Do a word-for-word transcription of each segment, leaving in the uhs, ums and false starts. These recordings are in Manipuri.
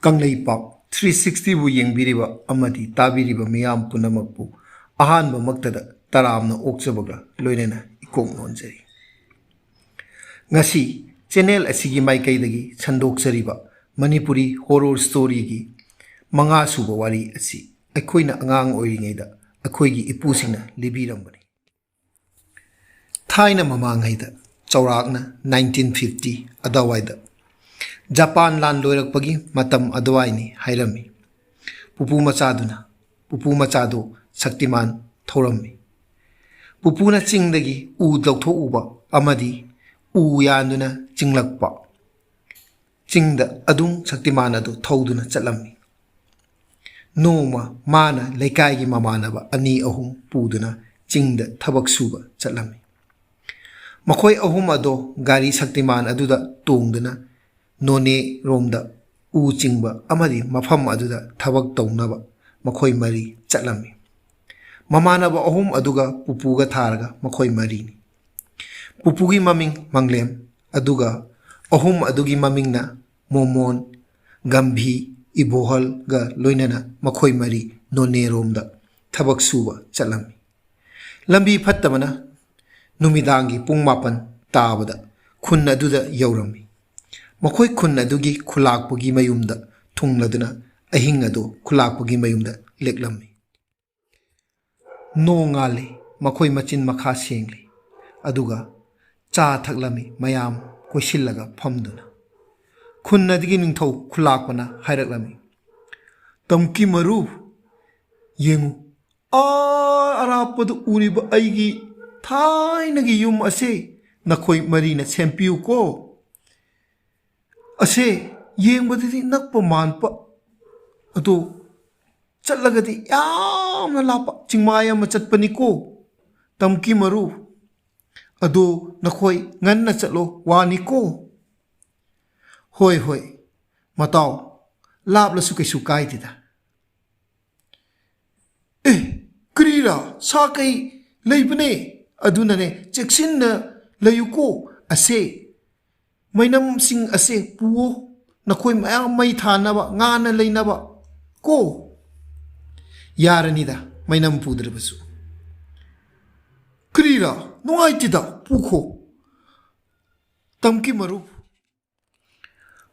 ꯀꯪꯂꯩꯄꯥꯛ three sixty ꯕꯨ ꯌꯦꯡꯕꯤꯔꯤꯕ ꯑꯃꯗꯤ ꯇꯥꯕꯤꯔꯤꯕ ꯃꯤꯌꯥꯝ ꯄꯨꯝꯅꯃꯛꯄꯨ ꯑꯍꯥꯟꯕꯃꯛꯇꯗ ꯇꯔꯥꯝꯅ ꯑꯣꯛꯆꯕꯒ ꯂꯣꯏꯅꯅ ꯏꯀꯣꯛ ꯅꯣꯟꯖꯔꯤ꯫ ꯉꯁꯤ ꯆꯦꯅꯦꯜ ꯑꯁꯤꯒꯤ ꯃꯥꯏꯀꯩꯗꯒꯤ ꯁꯟꯗꯣꯛꯆꯔꯤꯕ ꯃꯅꯤꯄꯨꯔꯤ ꯍꯣꯔꯣꯔ ꯁ꯭ꯇꯣꯔꯤꯒꯤ ꯃꯉꯥ ꯁꯨꯕ ꯋꯥꯔꯤ ꯑꯁꯤ ꯑꯩꯈꯣꯏꯅ ꯑꯉꯥꯡ ꯑꯣꯏꯔꯤꯉꯩꯗ ꯑꯩꯈꯣꯏꯒꯤ ꯏꯄꯨꯁꯤꯡꯅ ꯂꯤꯕꯤꯔꯝꯕꯅꯤ꯫ ꯊꯥꯏꯅ ꯃꯃꯥꯡꯉꯩꯗ, ꯆꯥꯎꯔꯥꯛꯅ nineteen fifty ꯑꯗꯨꯋꯥꯏꯗ, ꯖꯄꯥꯟ ꯂꯥꯟ ꯂꯣꯏꯔꯛꯄꯒꯤ ꯃꯇꯝ ꯑꯗꯨꯋꯥꯏꯅꯤ ꯍꯥꯏꯔꯝꯃꯤ꯫ ꯄꯨꯄꯨ ꯃꯆꯥꯗꯨꯅ, ꯄꯨꯄꯨ ꯃꯆꯥꯗꯨ ꯁꯛꯇꯤꯃꯥꯟ ꯊꯧꯔꯝꯃꯤ꯫ ꯄꯨꯄꯨꯅ ꯆꯤꯡꯗꯒꯤ ꯎ ꯂꯧꯊꯣꯛꯎꯕ ꯑꯃꯗꯤ ꯎ ꯌꯥꯟꯗꯨꯅ ꯆꯤꯡꯂꯛꯄ꯫ ꯆꯤꯡꯗ ꯑꯗꯨꯝ ꯁꯛꯇꯤꯃꯥꯟ ꯑꯗꯨ ꯊꯧꯗꯨꯅ ꯆꯠꯂꯝꯃꯤ꯫ ꯅꯣꯡꯃ ꯃꯥꯅ ꯂꯩꯀꯥꯏꯒꯤ ꯃꯃꯥꯟꯅꯕ ꯑꯅꯤ ꯑꯍꯨꯝ ꯄꯨꯗꯨꯅ ꯆꯤꯡꯗ ꯊꯕꯛ ꯁꯨꯕ ꯆꯠꯂꯝꯃꯤ꯫ ꯃꯈꯣꯏ ꯑꯍꯨꯝ ꯑꯗꯣ ꯒꯥꯔꯤ ꯁꯛꯇꯤꯃꯥꯟ ꯑꯗꯨꯗ ꯇꯣꯡꯗꯨꯅ ꯅꯣꯅꯦ ꯔꯣꯝꯗ ꯎ ꯆꯤꯡꯕ ꯑꯃꯗꯤ ꯃꯐꯝ ꯑꯗꯨꯗ ꯊꯕꯛ ꯇꯧꯅꯕ ꯃꯈꯣꯏ ꯃꯔꯤ ꯆꯠꯂꯝꯃꯤ꯫ ꯃꯃꯥꯟꯅꯕ ꯑꯍꯨꯝ ꯑꯗꯨꯒ ꯄꯨꯄꯨꯒ ꯊꯥꯔꯒ ꯃꯈꯣꯏ ꯃꯔꯤꯅꯤ꯫ ꯄꯨꯄꯨꯒꯤ ꯃꯃꯤꯡ ꯃꯪꯂꯦꯝ, ꯑꯗꯨꯒ ꯑꯍꯨꯝ ꯑꯗꯨꯒꯤ ꯃꯃꯤꯡꯅ ꯃꯣꯃꯣꯟ, ꯒꯝꯚꯤ, ꯏꯕꯣꯍꯜꯒ ꯂꯣꯏꯅꯅ ꯃꯈꯣꯏ ꯃꯔꯤ ꯅꯣꯅꯦꯔꯣꯝꯗ ꯊꯕꯛ ꯁꯨꯕ ꯆꯠꯂꯝꯃꯤ꯫ ꯂꯝꯕꯤ ꯐꯠꯇꯕꯅ ꯅꯨꯃꯤꯗꯥꯡꯒꯤ ꯄꯨꯡ ꯃꯥꯄꯟ ꯇꯥꯕꯗ ꯈꯨꯟ ꯑꯗꯨꯗ ꯌꯧꯔꯝꯃꯤ꯫ ꯃꯈꯣꯏ ꯈꯨꯟ ꯑꯗꯨꯒꯤ ꯈꯨꯂꯥꯛꯄꯒꯤ ꯃꯌꯨꯝꯗ ꯊꯨꯡꯂꯗꯨꯅ ꯑꯍꯤꯡ ꯑꯗꯨ ꯈꯨꯂꯥꯛꯄꯒꯤ ꯃꯌꯨꯝꯗ ꯂꯦꯛꯂꯝꯃꯤ꯫ ꯅꯣꯡꯉꯥꯜꯂꯤ, ꯃꯈꯣꯏ ꯃꯆꯤꯟ ꯃꯈꯥ ꯁꯦꯡꯂꯤ, ꯑꯗꯨꯒ ꯆꯥ ꯊꯛꯂꯝꯃꯤ, ꯃꯌꯥꯝ ꯀꯣꯏꯁꯤꯜꯂꯒ ꯐꯝꯗꯨꯅ꯫ ꯈꯨꯟ ꯑꯗꯨꯒꯤ ꯅꯤꯡꯊꯧ ꯈꯨꯂꯥꯛꯄꯅ ꯍꯥꯏꯔꯛꯂꯝꯃꯤ, "ꯇꯝꯀꯤ ꯃꯔꯨ, ꯌꯦꯡꯉꯨ, ꯑꯥ ꯑꯔꯥꯞꯄꯗ ꯎꯔꯤꯕ ꯑꯩꯒꯤ ꯊꯥꯏꯅꯒꯤ ꯌꯨꯝ ꯑꯁꯦ ꯅꯈꯣꯏ ꯃꯔꯤꯅ ꯁꯦꯝꯄꯤꯌꯨꯀꯣ꯫ ꯑꯁꯦ ꯌꯦꯡꯕꯗꯗꯤ ꯅꯛꯄ ꯃꯥꯟꯕ, ꯑꯗꯣ ꯆꯠꯂꯒꯗꯤ ꯌꯥꯝꯅ ꯂꯥꯞꯄ ꯆꯤꯡꯃꯥꯏ ꯑꯃ ꯆꯠꯄꯅꯤꯀꯣ, ꯇꯝꯀꯤ ꯃꯔꯨ꯫ ꯑꯗꯣ ꯅꯈꯣꯏ ꯉꯟꯅ ꯆꯠꯂꯣ ꯋꯥꯅꯤꯀꯣ꯫" "ꯍꯣꯏ, ꯍꯣꯏ, ꯃꯇꯥꯎ, ꯂꯥꯞꯂꯁꯨ ꯀꯩꯁꯨ ꯀꯥꯏꯗꯦꯗ꯫" "ꯑꯦ, ꯀꯔꯤꯔꯥ, ꯁꯥ ꯀꯩ ꯂꯩꯕꯅꯦ, ꯑꯗꯨꯅꯅꯦ ꯆꯦꯛꯁꯤꯟꯅ ꯂꯩꯌꯨꯀꯣ꯫ ꯑꯁꯦ, ꯃꯩꯅꯝꯁꯤꯡ ꯑꯁꯦ ꯄꯨꯋꯣ, ꯅꯈꯣꯏ ꯃꯌꯥꯝ ꯃꯩ ꯊꯥꯅꯕ, ꯉꯥꯟꯅ ꯂꯩꯅꯕ ꯀꯣ꯫ ꯌꯥꯔꯅꯤꯗ, ꯃꯩꯅꯝ ꯄꯨꯗ꯭ꯔꯕꯁꯨ꯫ ꯀꯔꯤꯔꯥ? ꯅꯨꯡꯉꯥꯏꯇꯦꯗ, ꯄꯨꯈꯣ꯫ ꯇꯝꯀꯤ ꯃꯔꯨꯞ꯫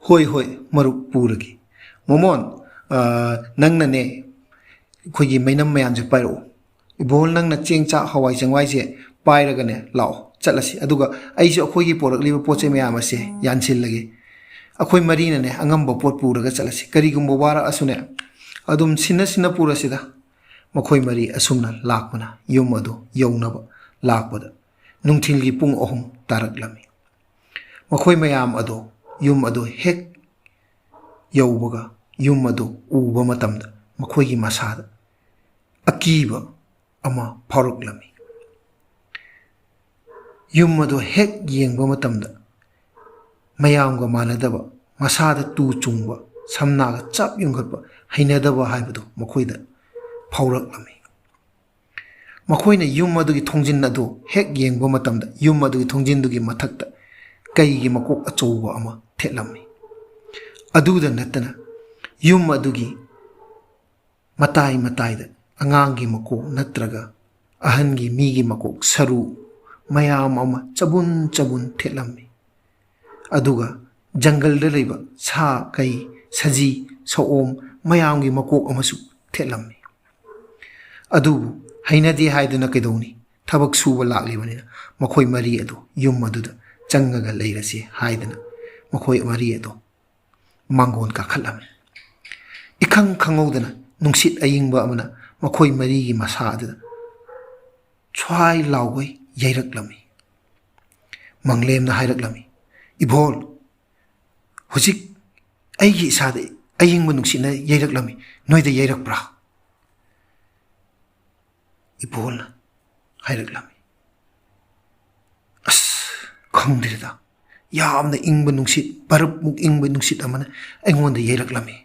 ꯍꯣꯏ, ꯍꯣꯏ, ꯃꯔꯨꯞ, ꯄꯨꯔꯒꯦ꯫ ꯃꯣꯃꯣꯟ, ꯑ, ꯅꯪꯅꯅꯦ, ꯑꯩꯈꯣꯏꯒꯤ ꯃꯩꯅꯝ ꯃꯌꯥꯝꯁꯦ ꯄꯥꯏꯔꯛꯑꯣ꯫ ꯏꯕꯣꯜ, ꯅꯪꯅ ꯆꯦꯡ, ꯆꯥꯛ, ꯍꯋꯥꯏ ꯆꯦꯡꯋꯥꯏꯁꯦ ꯄꯥꯏꯔꯒꯅꯦ ꯂꯥꯛꯑꯣ, ꯆꯠꯂꯁꯤ꯫ ꯑꯗꯨꯒ ꯑꯩꯁꯨ ꯑꯩꯈꯣꯏꯒꯤ ꯄꯣꯔꯛꯂꯤꯕ ꯄꯣꯠ ꯆꯩ ꯃꯌꯥꯝ ꯑꯁꯦ ꯌꯥꯟꯁꯤꯜꯂꯒꯦ꯫ ꯑꯩꯈꯣꯏ ꯃꯔꯤꯅꯅꯦ ꯑꯉꯝꯕ ꯄꯣꯠ ꯄꯨꯔꯒ ꯆꯠꯂꯁꯤ꯫ ꯀꯔꯤꯒꯨꯝꯕ ꯋꯥꯔꯛꯑꯁꯨꯅꯦ, ꯑꯗꯨꯝ ꯁꯤꯟꯅ ꯁꯤꯟꯅ ꯄꯨꯔꯁꯤꯗ꯫ ꯃꯈꯣꯏ ꯃꯔꯤ ꯑꯁꯨꯝꯅ ꯂꯥꯛꯄꯅ ꯌꯨꯝ ꯑꯗꯨ ꯌꯧꯅꯕ ꯂꯥꯛꯄꯗ ꯅꯨꯡꯊꯤꯜꯒꯤ ꯄꯨꯡ ꯑꯍꯨꯝ ꯇꯥꯔꯛꯂꯝꯃꯤ꯫ ꯃꯈꯣꯏ ꯃꯌꯥꯝ ꯑꯗꯨ ꯌꯨꯝ ꯑꯗꯨ ꯍꯦꯛ ꯌꯧꯕꯒ, ꯌꯨꯝ ꯑꯗꯨ ꯎꯕ ꯃꯇꯝꯗ ꯃꯈꯣꯏꯒꯤ ꯃꯁꯥꯗ ꯑꯀꯤꯕ ꯑꯃ ꯐꯥꯎꯔꯛꯂꯝꯃꯤ꯫ ꯌꯨꯝ ꯑꯗꯨ ꯍꯦꯛ ꯌꯦꯡꯕ ꯃꯇꯝꯗ ꯃꯌꯥꯝꯒ ꯃꯥꯟꯅꯗꯕ, ꯃꯁꯥꯗ ꯇꯨ ꯆꯨꯡꯕ, ꯁꯝꯅꯥꯒ ꯆꯞ ꯌꯨꯡꯈꯠꯄ, ꯍꯩꯅꯗꯕ ꯍꯥꯏꯕꯗꯨ ꯃꯈꯣꯏꯗ ꯐꯥꯎꯔꯛꯂꯝꯃꯤ꯫ ꯃꯈꯣꯏꯅ ꯌꯨꯝ ꯑꯗꯨꯒꯤ ꯊꯣꯡꯖꯤꯟ ꯑꯗꯨ ꯍꯦꯛ ꯌꯦꯡꯕ ꯃꯇꯝꯗ, ꯌꯨꯝ ꯑꯗꯨꯒꯤ ꯊꯣꯡꯖꯤꯟꯗꯨꯒꯤ ꯃꯊꯛꯇ ꯀꯩꯒꯤ ꯃꯀꯣꯛ ꯑꯆꯧꯕ ꯑꯃ ꯊꯦꯠꯂꯝꯃꯤ꯫ ꯑꯗꯨꯗ ꯅꯠꯇꯅ, ꯌꯨꯝ ꯑꯗꯨꯒꯤ ꯃꯇꯥꯏ ꯃꯇꯥꯏꯗ ꯑꯉꯥꯡꯒꯤ ꯃꯀꯣꯛ ꯅꯠꯇ꯭ꯔꯒ ꯑꯍꯟꯒꯤ, ꯃꯤꯒꯤ ꯃꯀꯣꯛ ꯁꯔꯨ ꯃꯌꯥꯝ ꯑꯃ ꯆꯕꯨꯟ ꯆꯕꯨꯟ ꯊꯦꯠꯂꯝꯃꯤ꯫ ꯑꯗꯨꯒ ꯖꯪꯒꯜꯗ ꯂꯩꯕ ꯁꯥ, ꯀꯩ, ꯁꯖꯤ, ꯁꯑꯣꯝ ꯃꯌꯥꯝꯒꯤ ꯃꯀꯣꯛ ꯑꯃꯁꯨ ꯊꯦꯠꯂꯝꯃꯤ꯫ ꯑꯗꯨꯕꯨ ꯍꯩꯅꯗꯦ ꯍꯥꯏꯗꯨꯅ ꯀꯩꯗꯧꯅꯤ? ꯊꯕꯛ ꯁꯨꯕ ꯂꯥꯛꯂꯤꯕꯅꯤꯅ ꯃꯈꯣꯏ ꯃꯔꯤ ꯑꯗꯨ ꯌꯨꯝ ꯑꯗꯨꯗ ꯆꯪꯉꯒ ꯂꯩꯔꯁꯤ ꯍꯥꯏꯗꯅ ꯃꯈꯣꯏ ꯃꯔꯤ ꯑꯗꯨ ꯃꯥꯡꯒꯣꯟ ꯀꯥꯈꯠꯂꯝꯃꯤ꯫ ꯏꯈꯪ ꯈꯪꯍꯧꯗꯅ ꯅꯨꯡꯁꯤꯠ ꯑꯏꯪꯕ ꯑꯃꯅ ꯃꯈꯣꯏ ꯃꯔꯤꯒꯤ ꯃꯁꯥ ꯑꯗꯨꯗ ꯁ꯭ꯋꯥꯏ ꯂꯥꯎꯒꯩ ꯌꯩꯔꯛꯂꯝꯃꯤ꯫ ꯃꯪꯂꯦꯝꯅ ꯍꯥꯏꯔꯛꯂꯝꯃꯤ, "ꯏꯕꯣꯜ, ꯍꯧꯖꯤꯛ ꯑꯩꯒꯤ ꯏꯁꯥꯗ ꯑꯏꯪꯕ ꯅꯨꯡꯁꯤꯠꯅ ꯌꯩꯔꯛꯂꯝꯃꯤ, ꯅꯣꯏꯗ ꯌꯩꯔꯛꯄ꯭ꯔꯥ?" ꯏꯕꯣꯜꯅ ꯍꯥꯏꯔꯛꯂꯝꯃꯤ, "ꯑꯁ, ꯈꯪꯗ꯭ꯔꯦꯗ, ꯌꯥꯝꯅ ꯏꯪꯕ ꯅꯨꯡꯁꯤꯠ, ꯕꯔꯞꯃꯨꯛ ꯏꯪꯕ ꯅꯨꯡꯁꯤꯠ ꯑꯃꯅ ꯑꯩꯉꯣꯟꯗ ꯌꯩꯔꯛꯂꯝꯃꯤ,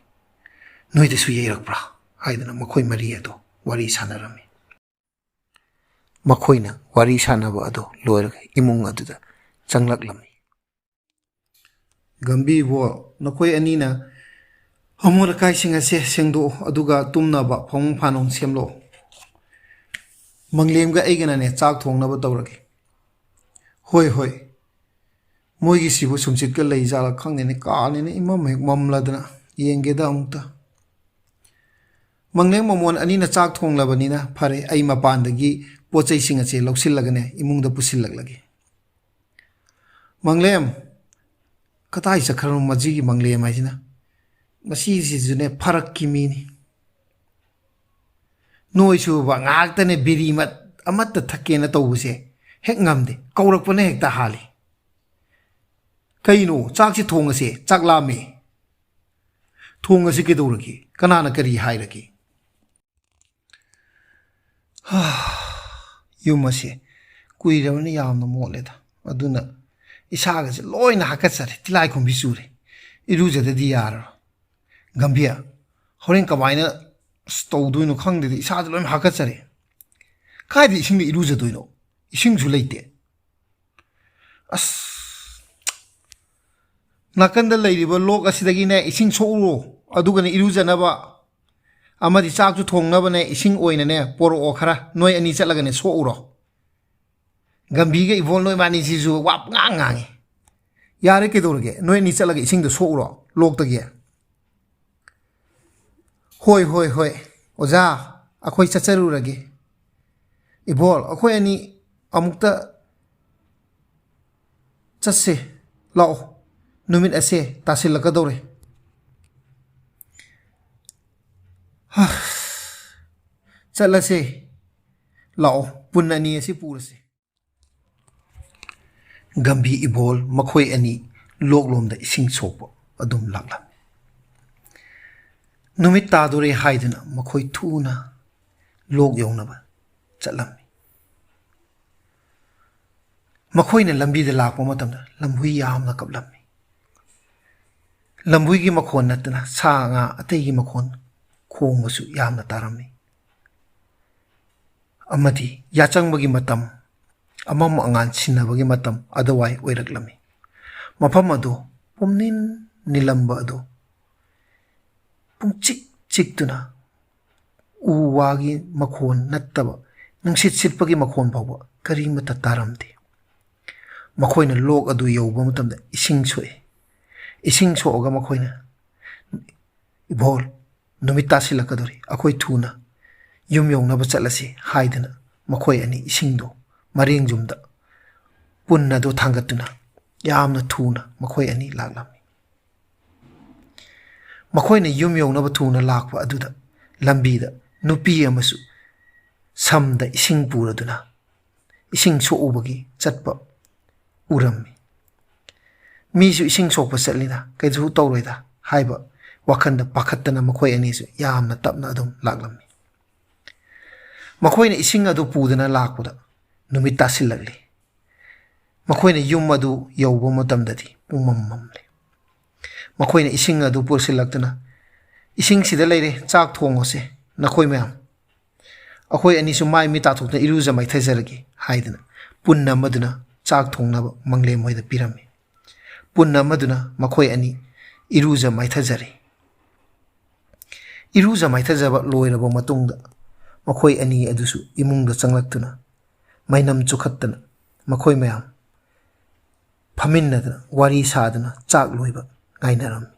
ꯅꯣꯏꯗꯁꯨ ꯌꯩꯔꯛꯄ꯭ꯔꯥ?" ꯍꯥꯏꯗꯅ ꯃꯈꯣꯏ ꯃꯔꯤ ꯑꯗꯨ ꯋꯥꯔꯤ ꯁꯥꯟꯅꯔꯝꯃꯤ꯫ ꯃꯈꯣꯏꯅ ꯋꯥꯔꯤ ꯁꯥꯟꯅꯕ ꯑꯗꯨ ꯂꯣꯏꯔꯒ ꯏꯃꯨꯡ ꯑꯗꯨꯗ ꯆꯪꯂꯛꯂꯝꯃꯤ꯫ ꯒꯝꯚꯤꯔꯕꯨ, ꯅꯈꯣꯏ ꯑꯅꯤꯅ ꯑꯃꯣꯠ ꯑꯀꯥꯏꯁꯤꯡ ꯑꯁꯦ ꯁꯦꯡꯗꯣꯛꯑꯣ, ꯑꯗꯨꯒ ꯇꯨꯝꯅꯕ ꯐꯃꯨꯡ ꯐꯥꯅꯨꯡ ꯁꯦꯝꯂꯛꯑꯣ꯫ ꯃꯪꯂꯦꯝꯒ ꯑꯩꯒꯅꯅꯦ ꯆꯥꯛ ꯊꯣꯡꯅꯕ ꯇꯧꯔꯒꯦ꯫ ꯍꯣꯏ, ꯍꯣꯏ꯫ ꯃꯣꯏꯒꯤꯁꯤꯕꯨ ꯁꯨꯝꯆꯤꯠꯀ ꯂꯩ ꯖꯥꯠꯂꯥ ꯈꯪꯗꯦꯅꯦ, ꯀꯥꯅꯤꯅꯦ ꯏꯃꯝ ꯍꯦꯛ ꯃꯝꯂꯗꯅ꯫ ꯌꯦꯡꯒꯦꯗ ꯑꯃꯨꯛꯇ꯫ ꯃꯪꯂꯦꯝ ꯃꯃꯣꯟ ꯑꯅꯤꯅ ꯆꯥꯛ ꯊꯣꯡꯂꯕꯅꯤꯅ ꯐꯔꯦ, ꯑꯩ ꯃꯄꯥꯟꯗꯒꯤ ꯄꯣꯠ ꯆꯩꯁꯤꯡ ꯑꯁꯦ ꯂꯧꯁꯤꯜꯂꯒꯅꯦ ꯏꯃꯨꯡꯗ ꯄꯨꯁꯤꯜꯂꯛꯂꯒꯦ꯫ ꯃꯪꯂꯦꯝ, ꯀꯗꯥꯏ ꯆꯠꯈ꯭ꯔꯕꯅꯣ ꯃꯁꯤꯒꯤ ꯃꯪꯂꯦꯝ ꯍꯥꯏꯁꯤꯅ? ꯃꯁꯤꯁꯤꯁꯨꯅꯦ ꯐꯔꯛꯀꯤ ꯃꯤꯅꯤ꯫ ꯅꯣꯏꯁꯨꯕ ꯉꯥꯏꯍꯥꯛꯇꯅꯦ ꯕꯤꯔꯤ ꯃꯠ-, ꯑꯃꯠꯇ ꯊꯛꯀꯦꯅ ꯇꯧꯕꯁꯦ ꯍꯦꯛ ꯉꯝꯗꯦ, ꯀꯧꯔꯛꯄꯅ ꯍꯦꯛꯇ ꯍꯥꯜꯂꯤ꯫ ꯀꯩꯅꯣ, ꯆꯥꯛꯁꯤ ꯊꯣꯡꯉꯁꯦ, ꯆꯥꯛ ꯂꯥꯝꯃꯦ꯫ ꯊꯣꯡꯉꯁꯤ ꯀꯩꯗꯧꯔꯒꯦ? ꯀꯅꯥꯅ ꯀꯔꯤ ꯍꯥꯏꯔꯒꯦ? ꯍꯥ, ꯌꯨꯝ ꯑꯁꯦ ꯀꯨꯏꯔꯕꯅ ꯌꯥꯝꯅ ꯃꯣꯠꯂꯦꯗ꯫ ꯑꯗꯨꯅ ꯏꯁꯥꯒꯁꯦ ꯂꯣꯏꯅ ꯍꯥꯀꯠꯆꯔꯦ, ꯇꯤꯜꯂꯥꯏꯈꯨꯝꯕꯤ ꯆꯨꯔꯦ꯫ ꯏꯔꯨꯖꯗꯗꯤ ꯌꯥꯔꯔꯣꯏ꯫ ꯒꯝꯚꯤꯔ, ꯍꯣꯔꯦꯟ ꯀꯃꯥꯏꯅ ꯑꯁ ꯇꯧꯗꯣꯏꯅꯣ ꯈꯪꯗꯦꯗ, ꯏꯁꯥꯁꯦ ꯂꯣꯏꯅ ꯍꯥꯀꯠꯆꯔꯦ꯫ ꯀꯥꯏꯗ ꯏꯁꯤꯡꯗ ꯏꯔꯨꯖꯗꯣꯏꯅꯣ? ꯏꯁꯤꯡꯁꯨ ꯂꯩꯇꯦ꯫ ꯑꯁ, ꯅꯥꯀꯟꯗ ꯂꯩꯔꯤꯕ ꯂꯣꯛ ꯑꯁꯤꯗꯒꯤꯅꯦ ꯏꯁꯤꯡ ꯁꯣꯛꯎꯔꯣ, ꯑꯗꯨꯒꯅꯦ ꯏꯔꯨꯖꯅꯕ꯫ ꯑꯃꯗꯤ ꯆꯥꯛꯁꯨ ꯊꯣꯡꯅꯕꯅꯦ ꯏꯁꯤꯡ ꯑꯣꯏꯅꯅꯦ ꯄꯣꯔꯛꯑꯣ ꯈꯔ, ꯅꯣꯏ ꯑꯅꯤ ꯆꯠꯂꯒꯅꯦ ꯁꯣꯛꯎꯔꯣ꯫ ꯒꯝꯚꯤꯔꯒ ꯏꯕꯣꯜ ꯅꯣꯏ ꯏꯕꯥꯅꯤꯁꯤꯁꯨ ꯋꯥ ꯄꯉꯥꯡ ꯉꯥꯡꯉꯤ꯫ ꯌꯥꯔꯦ ꯀꯩꯗꯧꯔꯒꯦ, ꯅꯣꯏ ꯑꯅꯤ ꯆꯠꯂꯒ ꯏꯁꯤꯡꯗꯣ ꯁꯣꯛꯎꯔꯣ ꯂꯣꯛꯇꯒꯤ꯫ ꯍꯣꯏ, ꯍꯣꯏ, ꯍꯣꯏ꯫ ꯑꯣꯖꯥ, ꯑꯩꯈꯣꯏ ꯆꯠꯆꯔꯨꯔꯒꯦ꯫ ꯏꯕꯣꯜ, ꯑꯩꯈꯣꯏ ꯑꯅꯤ ꯑꯃꯨꯛꯇ ꯆꯠꯁꯦ꯫ ꯂꯥꯛꯑꯣ, ꯅꯨꯃꯤꯠ ꯑꯁꯦ ꯇꯥꯁꯤꯜꯂꯛꯀꯗꯧꯔꯦ꯫ ꯍꯥ, ꯆꯠꯂꯁꯦ꯫ ꯂꯥꯛꯑꯣ, ꯄꯨꯟ ꯑꯅꯤ ꯑꯁꯤ ꯄꯨꯔꯁꯦ꯫ ꯒꯝꯚꯤꯔ ꯏꯕꯣꯜ ꯃꯈꯣꯏ ꯑꯅꯤ ꯂꯣꯛꯂꯣꯝꯗ ꯏꯁꯤꯡ ꯁꯣꯛꯄ ꯑꯗꯨꯝ ꯂꯥꯛꯂꯝꯃꯤ꯫ ꯅꯨꯃꯤꯠ ꯇꯥꯗꯣꯔꯦ ꯍꯥꯏꯗꯨꯅ ꯃꯈꯣꯏ ꯊꯨꯅ ꯂꯣꯛ ꯌꯧꯅꯕ ꯆꯠꯂꯝꯃꯤ꯫ ꯃꯈꯣꯏꯅ ꯂꯝꯕꯤꯗ ꯂꯥꯛꯄ ꯃꯇꯝꯗ ꯂꯝꯍꯨꯏ ꯌꯥꯝꯅ ꯀꯞꯂꯝꯃꯤ꯫ ꯂꯝꯍꯨꯏꯒꯤ ꯃꯈꯣꯟ ꯅꯠꯇꯅ ꯁꯥ ꯉꯥ ꯑꯇꯩꯒꯤ ꯃꯈꯣꯟ ꯈꯣꯡꯕꯁꯨ ꯌꯥꯝꯅ ꯇꯥꯔꯝꯃꯤ꯫ ꯑꯃꯗꯤ ꯌꯥꯆꯪꯕꯒꯤ ꯃꯇꯝ, ꯑꯃꯝ ꯑꯉꯥꯟ ꯁꯤꯟꯅꯕꯒꯤ ꯃꯇꯝ ꯑꯗꯨꯋꯥꯏ ꯑꯣꯏꯔꯛꯂꯝꯃꯤ꯫ ꯃꯐꯝ ꯑꯗꯨ ꯄꯨꯝꯅꯤꯟ ꯅꯤꯜꯂꯝꯕ ꯑꯗꯨ ꯄꯨꯡꯆꯤꯛ ꯆꯤꯛꯇꯨꯅ ꯎ ꯋꯥꯒꯤ ꯃꯈꯣꯟ ꯅꯠꯇꯕ ꯅꯨꯡꯁꯤꯠ ꯁꯤꯠꯄꯒꯤ ꯃꯈꯣꯟ ꯐꯥꯎꯕ ꯀꯔꯤꯃꯠꯇ ꯇꯥꯔꯝꯗꯦ꯫ ꯃꯈꯣꯏꯅ ꯂꯣꯛ ꯑꯗꯨ ꯌꯧꯕ ꯃꯇꯝꯗ ꯏꯁꯤꯡ ꯁꯣꯛꯏ꯫ ꯏꯁꯤꯡ ꯁꯣꯛꯑꯒ ꯃꯈꯣꯏꯅ, "ꯏꯕꯣꯜ, ꯅꯨꯃꯤꯠ ꯇꯥꯁꯤꯜꯂꯛꯀꯗꯧꯔꯤ, ꯑꯩꯈꯣꯏ ꯊꯨꯅ ꯌꯨꯝ ꯌꯧꯅꯕ ꯆꯠꯂꯁꯤ" ꯍꯥꯏꯗꯨꯅ ꯃꯈꯣꯏ ꯑꯅꯤ ꯏꯁꯤꯡꯗꯣ ꯃꯔꯦꯡ ꯌꯨꯝꯗ ꯄꯨꯟ ꯑꯗꯨ ꯊꯥꯡꯒꯠꯇꯨꯅ ꯌꯥꯝꯅ ꯊꯨꯅ ꯃꯈꯣꯏ ꯑꯅꯤ ꯂꯥꯛꯂꯝꯃꯤ꯫ ꯃꯈꯣꯏꯅ ꯌꯨꯝ ꯌꯧꯅꯕ ꯊꯨꯅ ꯂꯥꯛꯄ ꯑꯗꯨꯗ ꯂꯝꯕꯤꯗ ꯅꯨꯄꯤ ꯑꯃꯁꯨ ꯁꯝꯗ ꯏꯁꯤꯡ ꯄꯨꯔꯗꯨꯅ ꯏꯁꯤꯡ ꯁꯣꯛꯎꯕꯒꯤ ꯆꯠꯄ ꯎꯔꯝꯃꯤ꯫ ꯃꯤꯁꯨ ꯏꯁꯤꯡ ꯁꯣꯛꯄ ꯆꯠꯂꯤꯗ, ꯀꯩꯁꯨ ꯇꯧꯔꯣꯏꯗ ꯍꯥꯏꯕ ꯋꯥꯈꯜꯗ ꯄꯥꯈꯠꯇꯅ ꯃꯈꯣꯏ ꯑꯅꯤꯁꯨ ꯌꯥꯝꯅ ꯇꯞꯅ ꯑꯗꯨꯝ ꯂꯥꯛꯂꯝꯃꯤ꯫ ꯃꯈꯣꯏꯅ ꯏꯁꯤꯡ ꯑꯗꯨ ꯄꯨꯗꯨꯅ ꯂꯥꯛꯄꯗ ꯅꯨꯃꯤꯠ ꯇꯥꯁꯤꯜꯂꯛꯂꯤ꯫ ꯃꯈꯣꯏꯅ ꯌꯨꯝ ꯑꯗꯨ ꯌꯧꯕ ꯃꯇꯝꯗꯗꯤ ꯄꯨꯡꯃꯝ ꯃꯝꯂꯦ꯫ ꯃꯈꯣꯏꯅ ꯏꯁꯤꯡ ꯑꯗꯨ ꯄꯨꯁꯤꯜꯂꯛꯇꯨꯅ, "ꯏꯁꯤꯡꯁꯤꯗ ꯂꯩꯔꯦ, ꯆꯥꯛ ꯊꯣꯡꯉꯨꯁꯦ ꯅꯈꯣꯏ ꯃꯌꯥꯝ꯫ ꯑꯩꯈꯣꯏ ꯑꯅꯤꯁꯨ ꯃꯥꯏ ꯃꯤꯠ ꯇꯥꯊꯣꯛꯇꯨꯅ ꯏꯔꯨꯖ ꯃꯥꯏꯊꯖꯔꯒꯦ" ꯍꯥꯏꯗꯨꯅ ꯄꯨꯟ ꯑꯃꯗꯨꯅ ꯆꯥꯛ ꯊꯣꯡꯅꯕ ꯃꯪꯂꯦꯝ ꯍꯣꯏꯗ ꯄꯤꯔꯝꯃꯤ꯫ ꯄꯨꯟ ꯑꯃꯗꯨꯅ ꯃꯈꯣꯏ ꯑꯅꯤ ꯏꯔꯨꯖ ꯃꯥꯏꯊꯖꯔꯦ꯫ ꯏꯔꯨꯖ ꯃꯥꯏꯊꯖꯕ ꯂꯣꯏꯔꯕ ꯃꯇꯨꯡꯗ ꯃꯈꯣꯏ ꯑꯅꯤ ꯑꯗꯨꯁꯨ ꯏꯃꯨꯡꯗ ꯆꯪꯂꯛꯇꯨꯅ ꯃꯩꯅꯝ ꯆꯨꯈꯠꯇꯅ ꯃꯈꯣꯏ ꯃꯌꯥꯝ ꯐꯝꯃꯤꯟꯅꯗꯨꯅ ꯋꯥꯔꯤ ꯁꯥꯗꯨꯅ ꯆꯥꯛ ꯂꯣꯏꯕ ꯉꯥꯏꯅꯔꯝꯃꯤ꯫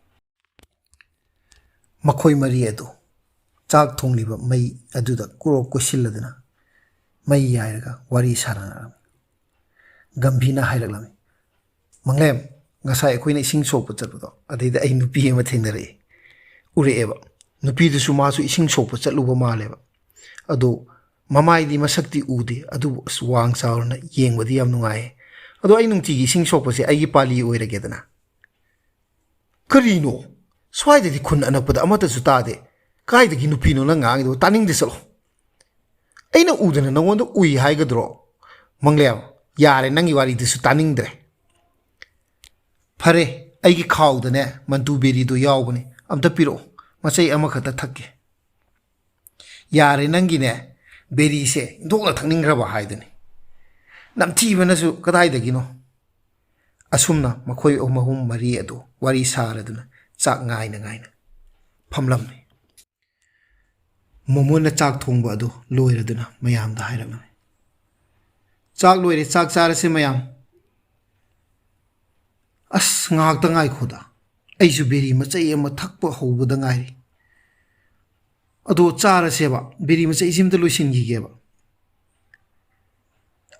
ꯃꯈꯣꯏ ꯃꯔꯤ ꯑꯗꯨ ꯆꯥꯛ ꯊꯣꯡꯂꯤꯕ ꯃꯩ ꯑꯗꯨꯗ ꯀ꯭ꯔꯣꯛ ꯀꯣꯏꯁꯤꯜꯂꯗꯨꯅ ꯃꯩ ꯌꯥꯏꯔꯒ ꯋꯥꯔꯤ ꯁꯥꯟꯅꯔꯝꯃꯤ꯫ ꯒꯝꯚꯤꯔꯅ ꯍꯥꯏꯔꯛꯂꯝꯃꯤ, "ꯃꯪꯂꯦꯝ, ꯉꯁꯥꯏ ꯑꯩꯈꯣꯏꯅ ꯏꯁꯤꯡ ꯁꯣꯛꯄ ꯆꯠꯄꯗꯣ, ꯑꯗꯩꯗ ꯑꯩ ꯅꯨꯄꯤ ꯑꯃ ꯊꯦꯡꯅꯔꯛꯏ, ꯎꯔꯛꯑꯦꯕ꯫ ꯅꯨꯄꯤꯗꯨꯁꯨ ꯃꯥꯁꯨ ꯏꯁꯤꯡ ꯁꯣꯛꯄ ꯆꯠꯂꯨꯕ ꯃꯥꯜꯂꯦꯕ꯫ ꯑꯗꯣ ꯃꯃꯥꯏꯗꯤ ꯃꯁꯛꯇꯤ ꯎꯗꯦ, ꯑꯗꯨꯕꯨ ꯑꯁ, ꯋꯥꯡ ꯆꯥꯎꯔꯅ ꯌꯦꯡꯕꯗꯤ ꯌꯥꯝ ꯅꯨꯡꯉꯥꯏꯌꯦ꯫ ꯑꯗꯣ ꯑꯩ ꯅꯨꯡꯇꯤꯒꯤ ꯏꯁꯤꯡ ꯁꯣꯛꯄꯁꯦ ꯑꯩꯒꯤ ꯄꯥꯂꯤ ꯑꯣꯏꯔꯒꯦꯗꯅ?" "ꯀꯔꯤꯅꯣ? ꯁ꯭ꯋꯥꯏꯗꯗꯤ ꯈꯨꯟ ꯑꯅꯛꯄꯗ ꯑꯃꯠꯇꯁꯨ ꯇꯥꯗꯦ꯫ ꯀꯥꯏꯗꯒꯤ ꯅꯨꯄꯤꯅꯣ ꯅꯪ ꯉꯥꯡꯉꯤꯗꯨꯕꯨ? ꯇꯥꯅꯤꯡꯗꯦ, ꯆꯠꯂꯣ꯫ ꯑꯩꯅ ꯎꯗꯅ ꯅꯉꯣꯟꯗ ꯎꯏ ꯍꯥꯏꯒꯗ꯭ꯔꯣ? ꯃꯪꯂꯦꯝ, ꯌꯥꯔꯦ, ꯅꯪꯒꯤ ꯋꯥꯔꯤꯗꯨꯁꯨ ꯇꯥꯅꯤꯡꯗ꯭ꯔꯦ꯫ ꯐꯔꯦ, ꯑꯩꯒꯤ ꯈꯥꯎꯗꯅꯦ ꯃꯟꯇꯨ ꯕꯦꯔꯤꯗꯣ ꯌꯥꯎꯕꯅꯦ, ꯑꯝꯇ ꯄꯤꯔꯛꯑꯣ, ꯃꯆꯩ ꯑꯃꯈꯛꯇ ꯊꯛꯀꯦ꯫" "ꯌꯥꯔꯦ, ꯅꯪꯒꯤꯅꯦ ꯕꯦꯔꯤꯁꯦ ꯏꯟꯊꯣꯛꯅ ꯊꯛꯅꯤꯡꯈ꯭ꯔꯕ ꯍꯥꯏꯗꯨꯅꯤ꯫ ꯅꯝꯊꯤꯕꯅꯁꯨ ꯀꯗꯥꯏꯗꯒꯤꯅꯣ?" ꯑꯁꯨꯝꯅ ꯃꯈꯣꯏ ꯑꯍꯨꯝ, ꯑꯍꯨꯝ ꯃꯔꯤ ꯑꯗꯨ ꯋꯥꯔꯤ ꯁꯥꯔꯗꯨꯅ ꯆꯥꯛ ꯉꯥꯏꯅ ꯉꯥꯏꯅ ꯐꯝꯂꯝꯃꯤ꯫ ꯃꯣꯃꯣꯟꯅ ꯆꯥꯛ ꯊꯣꯡꯕ ꯑꯗꯨ ꯂꯣꯏꯔꯗꯨꯅ ꯃꯌꯥꯝꯗ ꯍꯥꯏꯔꯛꯂꯝꯃꯤ, "ꯆꯥꯛ ꯂꯣꯏꯔꯦ, ꯆꯥꯛ ꯆꯥꯔꯁꯦ ꯃꯌꯥꯝ꯫ ꯑꯁ, ꯉꯥꯏꯍꯥꯛꯇ ꯉꯥꯏꯈꯣꯗ, ꯑꯩꯁꯨ ꯕꯤꯔꯤ ꯃꯆꯩ ꯑꯃ ꯊꯛꯄ ꯍꯧꯕꯗ ꯉꯥꯏꯔꯤ꯫ ꯑꯗꯣ ꯆꯥꯔꯁꯦꯕ, ꯕꯤꯔꯤ ꯃꯆꯩꯁꯤ ꯑꯝꯇ ꯂꯣꯏꯁꯤꯟꯈꯤꯒꯦꯕ꯫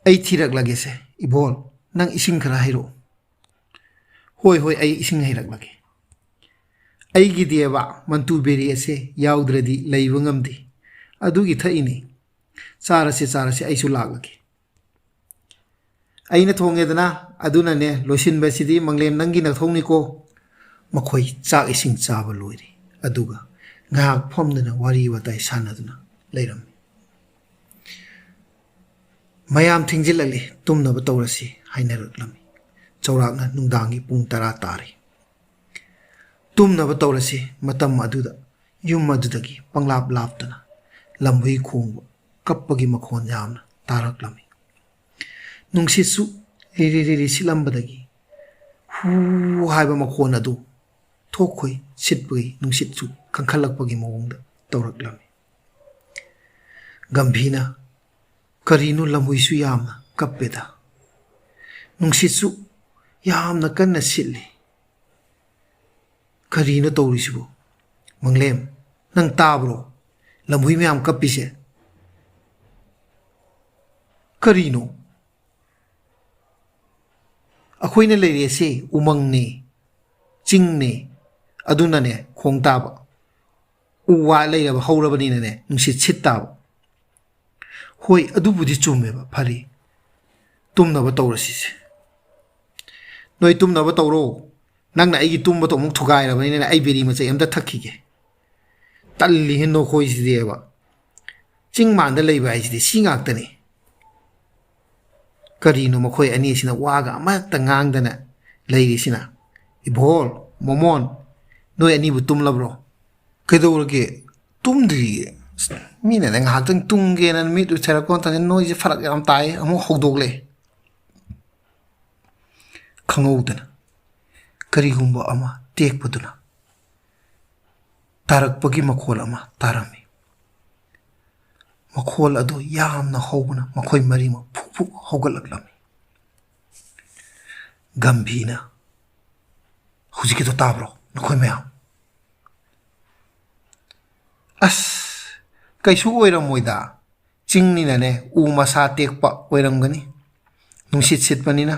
ꯑꯩ ꯊꯤꯔꯛꯂꯒꯦꯁꯦ꯫ ꯏꯕꯣꯜ, ꯅꯪ ꯏꯁꯤꯡ ꯈꯔ ꯍꯩꯔꯛꯑꯣ꯫" "ꯍꯣꯏ, ꯍꯣꯏ, ꯑꯩ ꯏꯁꯤꯡ ꯍꯩꯔꯛꯂꯒꯦ꯫ ꯑꯩꯒꯤꯗꯤꯕ ꯃꯟꯇꯨ ꯕꯦꯔꯤ ꯑꯁꯦ ꯌꯥꯎꯗ꯭ꯔꯗꯤ ꯂꯩꯕ ꯉꯝꯗꯦ꯫ ꯑꯗꯨꯒꯤ ꯊꯛꯏꯅꯤ꯫ ꯆꯥꯔꯁꯦ, ꯆꯥꯔꯁꯦ, ꯑꯩꯁꯨ ꯂꯥꯛꯂꯒꯦ꯫" "ꯑꯩꯅ ꯊꯣꯡꯉꯦꯗꯅ, ꯑꯗꯨꯅꯅꯦ, ꯂꯣꯏꯁꯤꯟꯕꯁꯤꯗꯤ ꯃꯪꯂꯦꯝ ꯅꯪꯒꯤ ꯅꯊꯧꯅꯤꯀꯣ꯫" ꯃꯈꯣꯏ ꯆꯥꯛ ꯏꯁꯤꯡ ꯆꯥꯕ ꯂꯣꯏꯔꯦ꯫ ꯑꯗꯨꯒ ꯉꯥꯏꯍꯥꯛ ꯐꯝꯗꯨꯅ ꯋꯥꯔꯤ ꯋꯥꯇꯥꯏ ꯁꯥꯟꯅꯗꯨꯅ ꯂꯩꯔꯝꯃꯤ꯫ "ꯃꯌꯥꯝ ꯊꯦꯡꯖꯤꯜꯂꯛꯂꯦ, ꯇꯨꯝꯅꯕ ꯇꯧꯔꯁꯤ" ꯍꯥꯏꯅꯔꯛꯂꯝꯃꯤ꯫ ꯆꯥꯎꯔꯥꯛꯅ ꯅꯨꯡꯗꯥꯡꯒꯤ ꯄꯨꯡ ꯇꯔꯥ ꯇꯥꯔꯦ꯫ ꯇꯨꯝꯅꯕ ꯇꯧꯔꯁꯤ꯫ ꯃꯇꯝ ꯑꯗꯨꯗ ꯌꯨꯝ ꯑꯗꯨꯗꯒꯤ ꯄꯪꯂꯥꯞ ꯂꯥꯞꯇꯅ ꯂꯝꯍꯨꯏ ꯈꯣꯡꯕ, ꯀꯞꯄꯒꯤ ꯃꯈꯣꯟ ꯌꯥꯝꯅ ꯇꯥꯔꯛꯂꯝꯃꯤ꯫ ꯅꯨꯡꯁꯤꯠꯁꯨ ꯂꯤꯔꯤ ꯂꯤꯔꯤ ꯁꯤꯠꯂꯝꯕꯗꯒꯤ ꯍꯨ ꯍꯥꯏꯕ ꯃꯈꯣꯟ ꯑꯗꯨ ꯊꯣꯛꯈꯣꯏ ꯁꯤꯠꯄꯒꯤ ꯅꯨꯡꯁꯤꯠꯁꯨ ꯀꯟꯈꯠꯂꯛꯄꯒꯤ ꯃꯑꯣꯡꯗ ꯇꯧꯔꯛꯂꯝꯃꯤ꯫ ꯒꯝꯚꯤꯔꯅ, "ꯀꯔꯤꯅꯣ, ꯂꯝꯍꯨꯏꯁꯨ ꯌꯥꯝꯅ ꯀꯞꯄꯦꯗ, ꯅꯨꯡꯁꯤꯠꯁꯨ ꯌꯥꯝꯅ ꯀꯟꯅ ꯁꯤꯠꯂꯤ꯫ ꯀꯔꯤꯅꯣ ꯇꯧꯔꯤꯁꯤꯕꯨ? ꯃꯪꯂꯦꯝ, ꯅꯪ ꯇꯥꯕ꯭ꯔꯣ? ꯂꯝꯍꯨꯏ ꯃꯌꯥꯝ ꯀꯞꯄꯤꯁꯦ?" "ꯀꯔꯤꯅꯣ? ꯑꯩꯈꯣꯏꯅ ꯂꯩꯔꯤꯁꯦ ꯎꯃꯪꯅꯦ, ꯆꯤꯡꯅꯦ, ꯑꯗꯨꯅꯅꯦ ꯈꯣꯡ ꯇꯥꯕ꯫ ꯎ ꯋꯥ ꯂꯩꯔꯕ, ꯍꯧꯔꯕꯅꯤꯅꯅꯦ ꯅꯨꯡꯁꯤꯠ ꯁꯤꯠ ꯇꯥꯕ꯫" "ꯍꯣꯏ, ꯑꯗꯨꯕꯨꯗꯤ ꯆꯨꯝꯃꯦꯕ꯫ ꯐꯔꯦ, ꯇꯨꯝꯅꯕ ꯇꯧꯔꯁꯤꯁꯦ꯫ ꯅꯣꯏ ꯇꯨꯝꯅꯕ ꯇꯧꯔꯣ꯫ ꯅꯪꯅ ꯑꯩꯒꯤ ꯇꯨꯝꯕꯗꯣ ꯑꯃꯨꯛ ꯊꯨꯒꯥꯏꯔꯕꯅꯤꯅ ꯑꯩ ꯕꯤꯔꯤ ꯃꯆꯩ ꯑꯝꯇ ꯊꯛꯈꯤꯒꯦ꯫ ꯇꯜꯂꯤꯍꯦ ꯅꯈꯣꯏꯁꯤꯗꯤꯕ꯫ ꯆꯤꯡ ꯃꯥꯟꯗ ꯂꯩꯕ ꯍꯥꯏꯁꯤꯗꯤ ꯁꯤ ꯉꯥꯛꯇꯅꯤ꯫" ꯀꯔꯤꯅꯣ ꯃꯈꯣꯏ ꯑꯅꯤꯁꯤꯅ ꯋꯥꯒ ꯑꯃꯠꯇ ꯉꯥꯡꯗꯅ ꯂꯩꯔꯤꯁꯤꯅ? "ꯏꯕꯣꯜ, ꯃꯣꯃꯣꯟ, ꯅꯣꯏ ꯑꯅꯤꯕꯨ ꯇꯨꯝꯂꯕ꯭ꯔꯣ?" "ꯀꯩꯗꯧꯔꯒꯦ? ꯇꯨꯝꯗ꯭ꯔꯤꯌꯦ꯫ ꯑꯁ, ꯃꯤꯅꯅꯦ ꯉꯥꯏꯍꯥꯛꯇꯪ ꯇꯨꯝꯒꯦꯅ ꯃꯤꯠ ꯎꯏꯊꯔꯛꯄ ꯃꯇꯝꯗ ꯅꯣꯏꯁꯦ ꯐꯔꯛ ꯌꯥꯝ ꯇꯥꯏ, ꯑꯃꯨꯛ ꯍꯧꯗꯣꯛꯂꯦ꯫" ꯈꯪꯍꯧꯗꯅ ꯀꯔꯤꯒꯨꯝꯕ ꯑꯃ ꯇꯦꯛꯄꯗꯨꯅ ꯇꯥꯔꯛꯄꯒꯤ ꯃꯈꯣꯜ ꯑꯃ ꯇꯥꯔꯝꯃꯤ꯫ ꯃꯈꯣꯜ ꯑꯗꯨ ꯌꯥꯝꯅ ꯍꯧꯕꯅ ꯃꯈꯣꯏ ꯃꯔꯤꯃꯛ ꯐꯨꯛ ꯐꯨꯛ ꯍꯧꯒꯠꯂꯛꯂꯝꯃꯤ꯫ ꯒꯝꯚꯤꯔꯅ, "ꯍꯧꯖꯤꯛꯀꯤꯗꯣ ꯇꯥꯕ꯭ꯔꯣ ꯅꯈꯣꯏ ꯃꯌꯥꯝ?" "ꯑꯁ, ꯀꯩꯁꯨ ꯑꯣꯏꯔꯝꯃꯣꯏꯗ꯫ ꯆꯤꯡꯅꯤꯅꯅꯦ, ꯎ ꯃꯁꯥ ꯇꯦꯛꯄ ꯑꯣꯏꯔꯝꯒꯅꯤ꯫ ꯅꯨꯡꯁꯤꯠ ꯁꯤꯠꯄꯅꯤꯅ꯫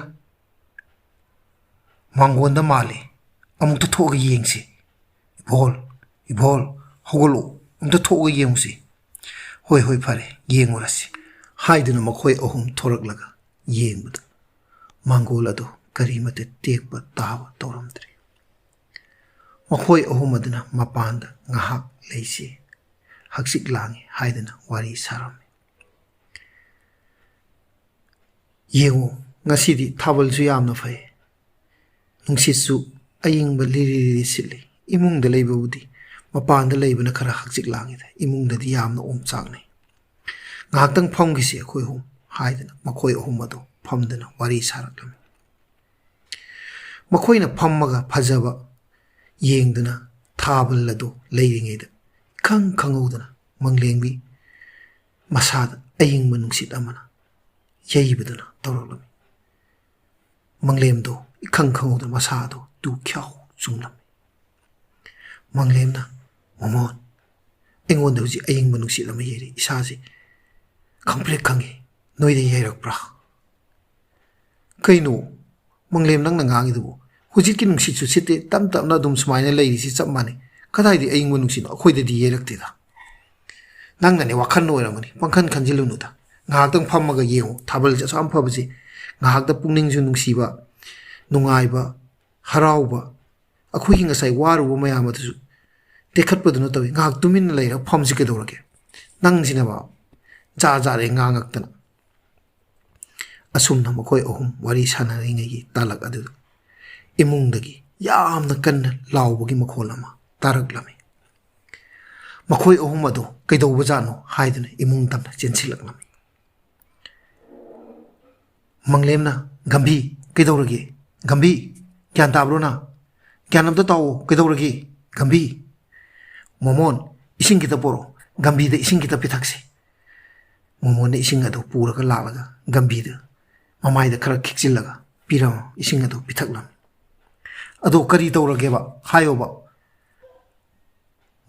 ꯃꯥꯡꯒꯣꯟꯗ ꯃꯥꯜꯂꯤ꯫ ꯑꯃꯨꯛꯇ ꯊꯣꯛꯑꯒ ꯌꯦꯡꯁꯤ꯫ ꯏꯕꯣꯜ, ꯏꯕꯣꯜ, ꯍꯧꯒꯠꯂꯛꯑꯣ, ꯑꯃꯨꯛꯇ ꯊꯣꯛꯑꯒ ꯌꯦꯡꯉꯨꯁꯤ꯫" "ꯍꯣꯏ, ꯍꯣꯏ, ꯐꯔꯦ, ꯌꯦꯡꯉꯨꯔꯁꯤ" ꯍꯥꯏꯗꯨꯅ ꯃꯈꯣꯏ ꯑꯍꯨꯝ ꯊꯣꯔꯛꯂꯒ ꯌꯦꯡꯕꯗ ꯃꯥꯡꯒꯣꯜ ꯑꯗꯨ ꯀꯔꯤꯃꯠꯇ ꯇꯦꯛꯄ ꯇꯥꯕ ꯇꯧꯔꯝꯗ꯭ꯔꯦ꯫ ꯃꯈꯣꯏ ꯑꯍꯨꯝ ꯑꯗꯨꯅ ꯃꯄꯥꯟꯗ ꯉꯥꯏꯍꯥꯛ ꯂꯩꯁꯤ, ꯍꯛꯆꯤꯛ ꯂꯥꯡꯉꯤ ꯍꯥꯏꯗꯨꯅ ꯋꯥꯔꯤ ꯁꯥꯔꯝꯃꯤ꯫ "ꯌꯦꯡꯉꯨ, ꯉꯁꯤꯗꯤ ꯊꯥꯕꯜꯁꯨ ꯌꯥꯝꯅ ꯐꯩ꯫ ꯅꯨꯡꯁꯤꯠꯁꯨ ꯑꯏꯪꯕ ꯂꯤꯔꯤ ꯂꯤꯔꯤ ꯁꯤꯠꯂꯤ꯫ ꯏꯃꯨꯡꯗ ꯂꯩꯕꯕꯨꯗꯤ ꯃꯄꯥꯟꯗ ꯂꯩꯕꯅ ꯈꯔ ꯍꯛꯆꯤꯛ ꯂꯥꯡꯉꯤꯗ, ꯏꯃꯨꯡꯗꯗꯤ ꯌꯥꯝꯅ ꯑꯣꯝꯆꯥꯛꯅꯩ꯫ ꯉꯥꯏꯍꯥꯛꯇꯪ ꯐꯝꯈꯤꯁꯤ ꯑꯩꯈꯣꯏ ꯑꯍꯨꯝ" ꯍꯥꯏꯗꯨꯅ ꯃꯈꯣꯏ ꯑꯍꯨꯝ ꯑꯗꯨ ꯐꯝꯗꯨꯅ ꯋꯥꯔꯤ ꯁꯥꯔꯛꯂꯝꯃꯤ꯫ ꯃꯈꯣꯏꯅ ꯐꯝꯃꯒ ꯐꯖꯕ ꯌꯦꯡꯗꯨꯅ ꯊꯥꯕꯜ ꯑꯗꯨ ꯂꯩꯔꯤꯉꯩꯗ ꯏꯈꯪ ꯈꯪꯍꯧꯗꯅ ꯃꯪꯂꯦꯝꯒꯤ ꯃꯁꯥꯗ ꯑꯏꯪꯕ ꯅꯨꯡꯁꯤꯠ ꯑꯃꯅ ꯌꯩꯕꯗꯨꯅ ꯇꯧꯔꯛꯂꯝꯃꯤ꯫ ꯃꯪꯂꯦꯝꯗꯣ ꯏꯈꯪ ꯈꯪꯍꯧꯗꯅ ꯃꯁꯥꯗꯣ ꯇꯨ ꯈ꯭ꯌꯥꯎ ꯆꯨꯡꯂꯝꯃꯤ꯫ ꯃꯪꯂꯦꯝꯅ, "ꯃꯣꯃꯣꯟ, ꯑꯩꯉꯣꯟꯗ ꯍꯧꯖꯤꯛ ꯑꯏꯪꯕ ꯅꯨꯡꯁꯤꯠ ꯑꯃ ꯌꯩꯔꯤ, ꯏꯁꯥꯁꯦ ꯈꯪꯄ꯭ꯔꯦꯛ ꯈꯪꯉꯤ, ꯅꯣꯏꯗ ꯌꯩꯔꯛꯄ꯭ꯔꯥ?" "ꯀꯩꯅꯣ ꯃꯪꯂꯦꯝ, ꯅꯪꯅ ꯉꯥꯡꯉꯤꯗꯨꯕꯨ? ꯍꯧꯖꯤꯛꯀꯤ ꯅꯨꯡꯁꯤꯠꯁꯨ ꯁꯤꯠꯇꯦ, ꯇꯞ ꯇꯞꯅ ꯑꯗꯨꯝ ꯁꯨꯃꯥꯏꯅ ꯂꯩꯔꯤꯁꯤ ꯆꯞ ꯃꯥꯟꯅꯩ꯫ ꯀꯗꯥꯏꯗꯒꯤ ꯑꯏꯪꯕ ꯅꯨꯡꯁꯤꯠꯅꯣ? ꯑꯩꯈꯣꯏꯗꯗꯤ ꯌꯩꯔꯛꯇꯦꯗ꯫ ꯅꯪꯅꯅꯦ ꯋꯥꯈꯜꯅ ꯑꯣꯏꯔꯝꯒꯅꯤ, ꯄꯪꯈꯟ ꯈꯟꯖꯤꯜꯂꯨꯅꯨꯗ꯫ ꯉꯥꯏꯍꯥꯛꯇꯪ ꯐꯝꯃꯒ ꯌꯦꯡꯉꯨ, ꯊꯥꯕꯜꯁꯦ ꯑꯁꯨꯛ ꯌꯥꯝ ꯐꯕꯁꯦ, ꯉꯥꯏꯍꯥꯛꯇ ꯄꯨꯛꯅꯤꯡꯁꯨ ꯅꯨꯡꯁꯤꯕ, ꯅꯨꯡꯉꯥꯏꯕ, ꯍꯔꯥꯎꯕ, ꯑꯩꯈꯣꯏꯒꯤ ꯉꯁꯥꯏ ꯋꯥꯔꯨꯕ ꯃꯌꯥꯝ ꯑꯗꯨꯁꯨ ꯇꯦꯛꯈꯠꯄꯗꯨꯅ ꯇꯧꯏ꯫ ꯉꯥꯏꯍꯥꯛ ꯇꯨꯃꯤꯟꯅ ꯂꯩꯔꯒ ꯐꯝꯁꯤ ꯀꯩꯗꯧꯔꯒꯦ? ꯅꯪꯁꯤꯅꯕ ꯖꯥꯠ ꯖꯥꯠ ꯍꯦꯛ ꯉꯥꯡꯉꯛꯇꯅ꯫" ꯑꯁꯨꯝꯅ ꯃꯈꯣꯏ ꯑꯍꯨꯝ ꯋꯥꯔꯤ ꯁꯥꯟꯅꯔꯤꯉꯩꯒꯤ ꯇꯥꯂꯛ ꯑꯗꯨꯗ ꯏꯃꯨꯡꯗꯒꯤ ꯌꯥꯝꯅ ꯀꯟꯅ ꯂꯥꯎꯕꯒꯤ ꯃꯈꯣꯜ ꯑꯃ ꯇꯥꯔꯛꯂꯝꯃꯤ꯫ ꯃꯈꯣꯏ ꯑꯍꯨꯝ ꯑꯗꯨ ꯀꯩꯗꯧꯕꯖꯥꯠꯅꯣ ꯍꯥꯏꯗꯨꯅ ꯏꯃꯨꯡ ꯇꯝꯅ ꯆꯦꯟꯁꯤꯜꯂꯛꯂꯝꯃꯤ꯫ ꯃꯪꯂꯦꯝꯅ, "ꯒꯝꯚꯤ, ꯀꯩꯗꯧꯔꯒꯦ? "ꯒꯝꯚꯤ, ꯒ꯭ꯌꯥꯟ ꯇꯥꯕ꯭ꯔꯣ ꯅꯪ? ꯒ꯭ꯌꯥꯟ ꯑꯝꯇ ꯇꯥꯎꯑꯣ, ꯀꯩꯗꯧꯔꯒꯦ? ꯒꯝꯚꯤ, ꯃꯣꯃꯣꯟ, ꯏꯁꯤꯡ ꯈꯤꯇ ꯄꯣꯔꯛꯑꯣ, ꯒꯝꯚꯤꯗ ꯏꯁꯤꯡ ꯈꯤꯇ ꯄꯤꯊꯛꯁꯤ꯫" ꯃꯣꯃꯣꯟꯅ ꯏꯁꯤꯡ ꯑꯗꯨ ꯄꯨꯔꯒ ꯂꯥꯛꯂꯒ ꯒꯝꯚꯤꯗ ꯃꯃꯥꯏꯗ ꯈꯔ ꯈꯤꯛꯆꯤꯜꯂꯒ ꯄꯤꯔꯝꯃꯤ, ꯏꯁꯤꯡ ꯑꯗꯨ ꯄꯤꯊꯛꯂꯝꯃꯤ꯫ "ꯑꯗꯣ ꯀꯔꯤ ꯇꯧꯔꯒꯦꯕ? ꯍꯥꯏꯌꯣꯕ꯫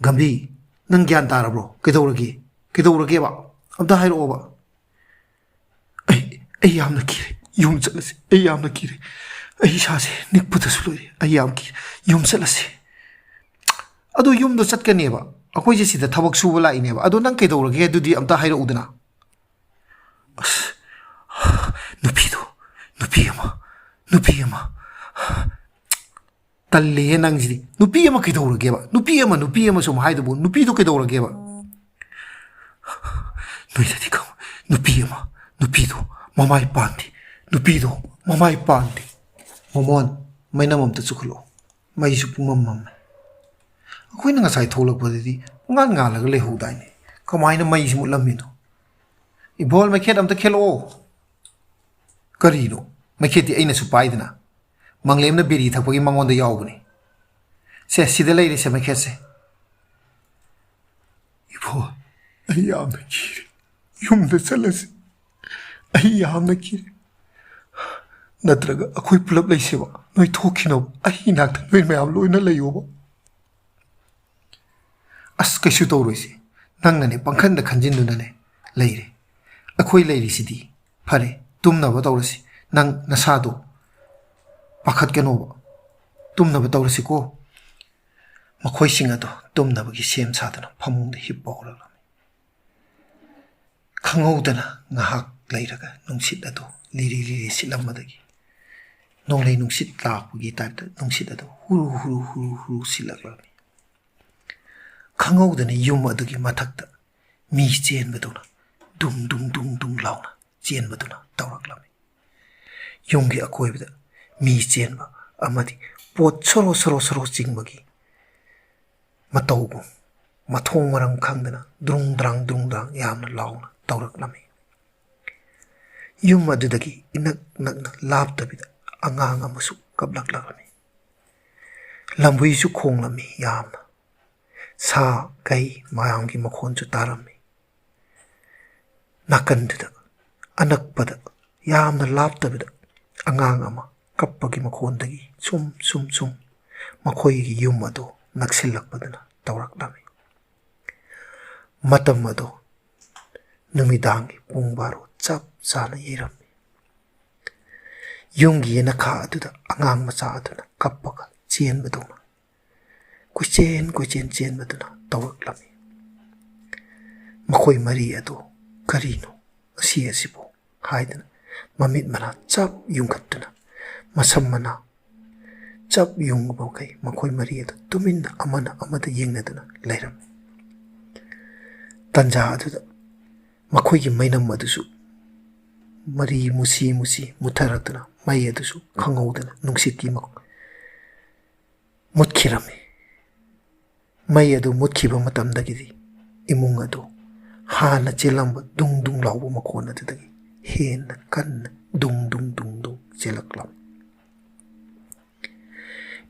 ꯒꯝꯚꯤ, ꯅꯪ ꯒ꯭ꯌꯥꯟ ꯇꯥꯔꯕ꯭ꯔꯣ? ꯀꯩꯗꯧꯔꯒꯦ? ꯀꯩꯗꯧꯔꯒꯦꯕ? ꯑꯝꯇ ꯍꯥꯏꯔꯛꯑꯣꯕ꯫" "ꯑꯩ, ꯑꯩ ꯌꯥꯝꯅ ꯀꯤꯔꯦ꯫ ꯌꯨꯝ ꯆꯠꯂꯁꯤ꯫ ꯑꯩ ꯌꯥꯝꯅ ꯀꯤꯔꯦ꯫ ꯑꯩ ꯏꯁꯥꯁꯦ ꯅꯤꯛꯄꯗꯁꯨ ꯂꯣꯏꯔꯦ꯫ ꯑꯩ ꯌꯥꯝ ꯀꯤꯔꯦ꯫ ꯌꯨꯝ ꯆꯠꯂꯁꯤ꯫" "ꯑꯗꯨ ꯌꯨꯝꯗꯣ ꯆꯠꯀꯅꯦꯕ꯫ ꯑꯩꯈꯣꯏꯁꯦ ꯁꯤꯗ ꯊꯕꯛ ꯁꯨꯕ ꯂꯥꯛꯏꯅꯦꯕ꯫ ꯑꯗꯣ ꯅꯪ ꯀꯩꯗꯧꯔꯒꯦ? ꯑꯗꯨꯗꯤ ꯑꯝꯇ ꯍꯥꯏꯔꯛꯎꯗꯅ꯫" "ꯑꯁ, ꯅꯨꯄꯤꯗꯣ, ꯅꯨꯄꯤ ꯑꯃ, ꯅꯨꯄꯤ ꯑꯃ꯫" "ꯇꯜꯂꯤꯍꯦ ꯅꯪꯁꯤꯗꯤ꯫ ꯅꯨꯄꯤ ꯑꯃ ꯀꯩꯗꯧꯔꯒꯦꯕ? ꯅꯨꯄꯤ ꯑꯃ, ꯅꯨꯄꯤ ꯑꯃ ꯁꯨꯝ ꯍꯥꯏꯗꯨꯕꯨ, ꯅꯨꯄꯤꯗꯣ ꯀꯩꯗꯧꯔꯒꯦꯕ?" "ꯅꯣꯏꯗꯗꯤ ꯈꯪ-, ꯅꯨꯄꯤ ꯑꯃ, ꯅꯨꯄꯤꯗꯣ ꯃꯃꯥꯏ ꯄꯥꯟꯗꯦ, ꯅꯨꯄꯤꯗꯣ ꯃꯃꯥꯏ ꯄꯥꯟꯗꯦ꯫" "ꯃꯣꯃꯣꯟ, ꯃꯩꯅꯝ ꯑꯝꯇ ꯆꯨꯈꯠꯂꯛꯑꯣ꯫ ꯃꯩꯁꯨ ꯄꯨꯡꯃꯝ ꯃꯝꯃꯦ꯫ ꯑꯩꯈꯣꯏꯅ ꯉꯁꯥꯏ ꯊꯣꯛꯂꯛꯄꯗꯗꯤ ꯄꯨꯡꯉꯥꯟ ꯉꯥꯜꯂꯒ ꯂꯩꯍꯧꯗꯥꯏꯅꯦ? ꯀꯃꯥꯏꯅ ꯃꯩꯁꯤ ꯃꯨꯠꯂꯝꯃꯤꯅꯣ?" "ꯏꯕꯣꯜ, ꯃꯩꯈꯦꯠ ꯑꯝꯇ ꯈꯦꯠꯂꯛꯑꯣ꯫" "ꯀꯔꯤꯅꯣ? ꯃꯩꯈꯦꯠꯇꯤ ꯑꯩꯅꯁꯨ ꯄꯥꯏꯗꯅ꯫ ꯃꯪꯂꯦꯝꯅ ꯕꯤꯔꯤ ꯊꯛꯄꯒꯤ ꯃꯉꯣꯟꯗ ꯌꯥꯎꯕꯅꯤ꯫ ꯁꯦ, ꯁꯤꯗ ꯂꯩꯔꯦꯁꯦ ꯃꯩꯈꯦꯠꯁꯦ꯫" "ꯏꯕꯣ, ꯑꯩ ꯌꯥꯝꯅ ꯀꯤꯔꯦ꯫ ꯌꯨꯝꯗ ꯆꯠꯂꯁꯤ꯫ ꯑꯩ ꯌꯥꯝꯅ ꯀꯤꯔꯦ꯫ ꯅꯠꯇ꯭ꯔꯒ ꯑꯩꯈꯣꯏ ꯄꯨꯂꯞ ꯂꯩꯁꯦꯕ꯫ ꯅꯣꯏ ꯊꯣꯛꯈꯤꯅꯣꯕ꯫ ꯑꯩ ꯏꯅꯥꯛꯇ ꯅꯣꯏ ꯃꯌꯥꯝ ꯂꯣꯏꯅ ꯂꯩꯌꯣꯕ꯫" "ꯑꯁ, ꯀꯩꯁꯨ ꯇꯧꯔꯣꯏꯁꯦ꯫ ꯅꯪꯅꯅꯦ ꯄꯪꯈꯟꯗ ꯈꯟꯖꯤꯟꯗꯨꯅꯅꯦ ꯂꯩꯔꯦ꯫ ꯑꯩꯈꯣꯏ ꯂꯩꯔꯤꯁꯤꯗꯤ꯫ ꯐꯔꯦ, ꯇꯨꯝꯅꯕ ꯇꯧꯔꯁꯤ꯫ ꯅꯪ ꯅꯁꯥꯗꯣ ꯄꯥꯈꯠꯀꯅꯣꯕ꯫ ꯇꯨꯝꯅꯕ ꯇꯧꯔꯁꯤꯀꯣ꯫" ꯃꯈꯣꯏꯁꯤꯡ ꯑꯗꯨ ꯇꯨꯝꯅꯕꯒꯤ ꯁꯦꯝ ꯁꯥꯗꯨꯅ ꯐꯃꯨꯡꯗ ꯍꯤꯞꯄ ꯍꯧꯔꯛꯂꯝꯃꯤ꯫ ꯈꯪꯍꯧꯗꯅ ꯉꯥꯏꯍꯥꯛ ꯂꯩꯔꯒ ꯅꯨꯡꯁꯤꯠ ꯑꯗꯨ ꯂꯤꯔꯤ ꯂꯤꯔꯤ ꯁꯤꯠꯂꯝꯕꯗꯒꯤ ꯅꯣꯡꯂꯩ ꯅꯨꯡꯁꯤꯠ ꯂꯥꯛꯄꯒꯤ ꯇꯥꯏꯞꯇ ꯅꯨꯡꯁꯤꯠ ꯑꯗꯨ ꯍꯨꯔꯨ ꯍꯨꯔꯨ ꯍꯨꯔꯨ ꯍꯨꯔꯨ ꯁꯤꯠꯂꯛꯂꯝꯃꯤ꯫ ꯈꯪꯍꯧꯗꯅ ꯌꯨꯝ ꯑꯗꯨꯒꯤ ꯃꯊꯛꯇ ꯃꯤ ꯆꯦꯟꯕꯗꯧꯅ ꯗꯨꯡ ꯗꯨꯡ ꯗꯨꯡ ꯗꯨꯡ ꯂꯥꯎꯅ ꯆꯦꯟꯕꯗꯨꯅ ꯇꯧꯔꯛꯂꯝꯃꯤ꯫ ꯌꯨꯝꯒꯤ ꯑꯀꯣꯏꯕꯗ ꯃꯤ ꯆꯦꯟꯕ ꯑꯃꯗꯤ ꯄꯣꯠ ꯁꯣꯔꯣ ꯁꯣꯔꯣ ꯁꯣꯔꯣ ꯆꯤꯡꯕꯒꯤ ꯃꯇꯧꯒꯨꯝ ꯃꯊꯣꯡ ꯃꯔꯝ ꯈꯪꯗꯅ ꯗ꯭ꯔꯨꯡ ꯗ꯭ꯔꯥꯡ ꯗ꯭ꯔꯨꯡ ꯗ꯭ꯔꯥꯡ ꯌꯥꯝꯅ ꯂꯥꯎꯅ ꯇꯧꯔꯛꯂꯝꯃꯤ꯫ ꯌꯨꯝ ꯑꯗꯨꯗꯒꯤ ꯏꯅꯛ ꯅꯛꯅ ꯂꯥꯞꯇꯕꯤꯗ ꯑꯉꯥꯡ ꯑꯃꯁꯨ ꯀꯞꯂꯛꯂꯝꯃꯤ꯫ ꯂꯝꯍꯨꯏꯁꯨ ꯈꯣꯡꯂꯝꯃꯤ ꯌꯥꯝꯅ꯫ ꯁꯥ ꯀꯩ ꯃꯌꯥꯝꯒꯤ ꯃꯈꯣꯟꯁꯨ ꯇꯥꯔꯝꯃꯤ꯫ ꯅꯥꯀꯟꯗꯨꯗ, ꯑꯅꯛꯄꯗ, ꯌꯥꯝꯅ ꯂꯥꯞꯇꯕꯗ ꯑꯉꯥꯡ ꯑꯃ ꯀꯞꯄꯒꯤ ꯃꯈꯣꯟꯗꯒꯤ ꯁꯨꯝ ꯁꯨꯝ ꯁꯨꯝ ꯃꯈꯣꯏꯒꯤ ꯌꯨꯝ ꯑꯗꯨ ꯅꯛꯁꯤꯜꯂꯛꯄꯗꯨꯅ ꯇꯧꯔꯛꯂꯝꯃꯤ꯫ ꯃꯇꯝ ꯑꯗꯨ ꯅꯨꯃꯤꯗꯥꯡꯒꯤ ꯄꯨꯡ ꯕꯥꯔꯣ ꯆꯞ ꯆꯥꯅ ꯌꯩꯔꯝꯃꯤ꯫ ꯌꯨꯝꯒꯤ ꯌꯦꯅꯈꯥ ꯑꯗꯨꯗ ꯑꯉꯥꯡ ꯃꯆꯥ ꯑꯗꯨꯅ ꯀꯞꯄꯒ ꯆꯦꯟꯕꯗꯧꯅ ꯀꯣꯏꯆꯦꯟ ꯀꯣꯏꯆꯦꯟ ꯆꯦꯟꯕꯗꯨꯅ ꯇꯧꯔꯛꯂꯝꯃꯤ꯫ ꯃꯈꯣꯏ ꯃꯔꯤ ꯑꯗꯨ "ꯀꯔꯤꯅꯣ ꯑꯁꯤ ꯑꯁꯤꯕꯨ?" ꯍꯥꯏꯗꯨꯅ ꯃꯃꯤꯠ ꯃꯅꯥ ꯆꯞ ꯌꯨꯡꯈꯠꯇꯨꯅ, ꯃꯁꯝ ꯃꯅꯥ ꯆꯞ ꯌꯨꯡꯕ ꯃꯈꯩ ꯃꯈꯣꯏ ꯃꯔꯤ ꯑꯗꯨ ꯇꯨꯃꯤꯟꯅ ꯑꯃꯅ ꯑꯃꯗ ꯌꯦꯡꯅꯗꯨꯅ ꯂꯩꯔꯝꯃꯤ꯫ ꯇꯟꯖꯥ ꯑꯗꯨꯗ ꯃꯈꯣꯏꯒꯤ ꯃꯩꯅꯝ ꯑꯗꯨꯁꯨ ꯃꯔꯤ ꯃꯨꯁꯤ ꯃꯨꯁꯤ ꯃꯨꯠꯊꯔꯛꯇꯨꯅ ꯃꯩ ꯑꯗꯨꯁꯨ ꯈꯪꯍꯧꯗꯅ ꯅꯨꯡꯁꯤꯠꯀꯤ ꯃꯈ-, ꯃꯨꯠꯈꯤꯔꯝꯃꯤ꯫ ꯃꯩ ꯑꯗꯨ ꯃꯨꯠꯈꯤꯕ ꯃꯇꯝꯗꯒꯤꯗꯤ ꯏꯃꯨꯡ ꯑꯗꯨ ꯍꯥꯟꯅ ꯆꯦꯜꯂꯝꯕ ꯗꯨꯡ ꯗꯨꯡ ꯂꯥꯎꯕ ꯃꯈꯣꯟ ꯑꯗꯨꯗꯒꯤ ꯍꯦꯟꯅ ꯀꯟꯅ ꯗꯨꯡ ꯗꯨꯡ ꯗꯨꯡ ꯗꯨꯡ ꯆꯦꯜꯂꯛꯂꯝꯃꯤ꯫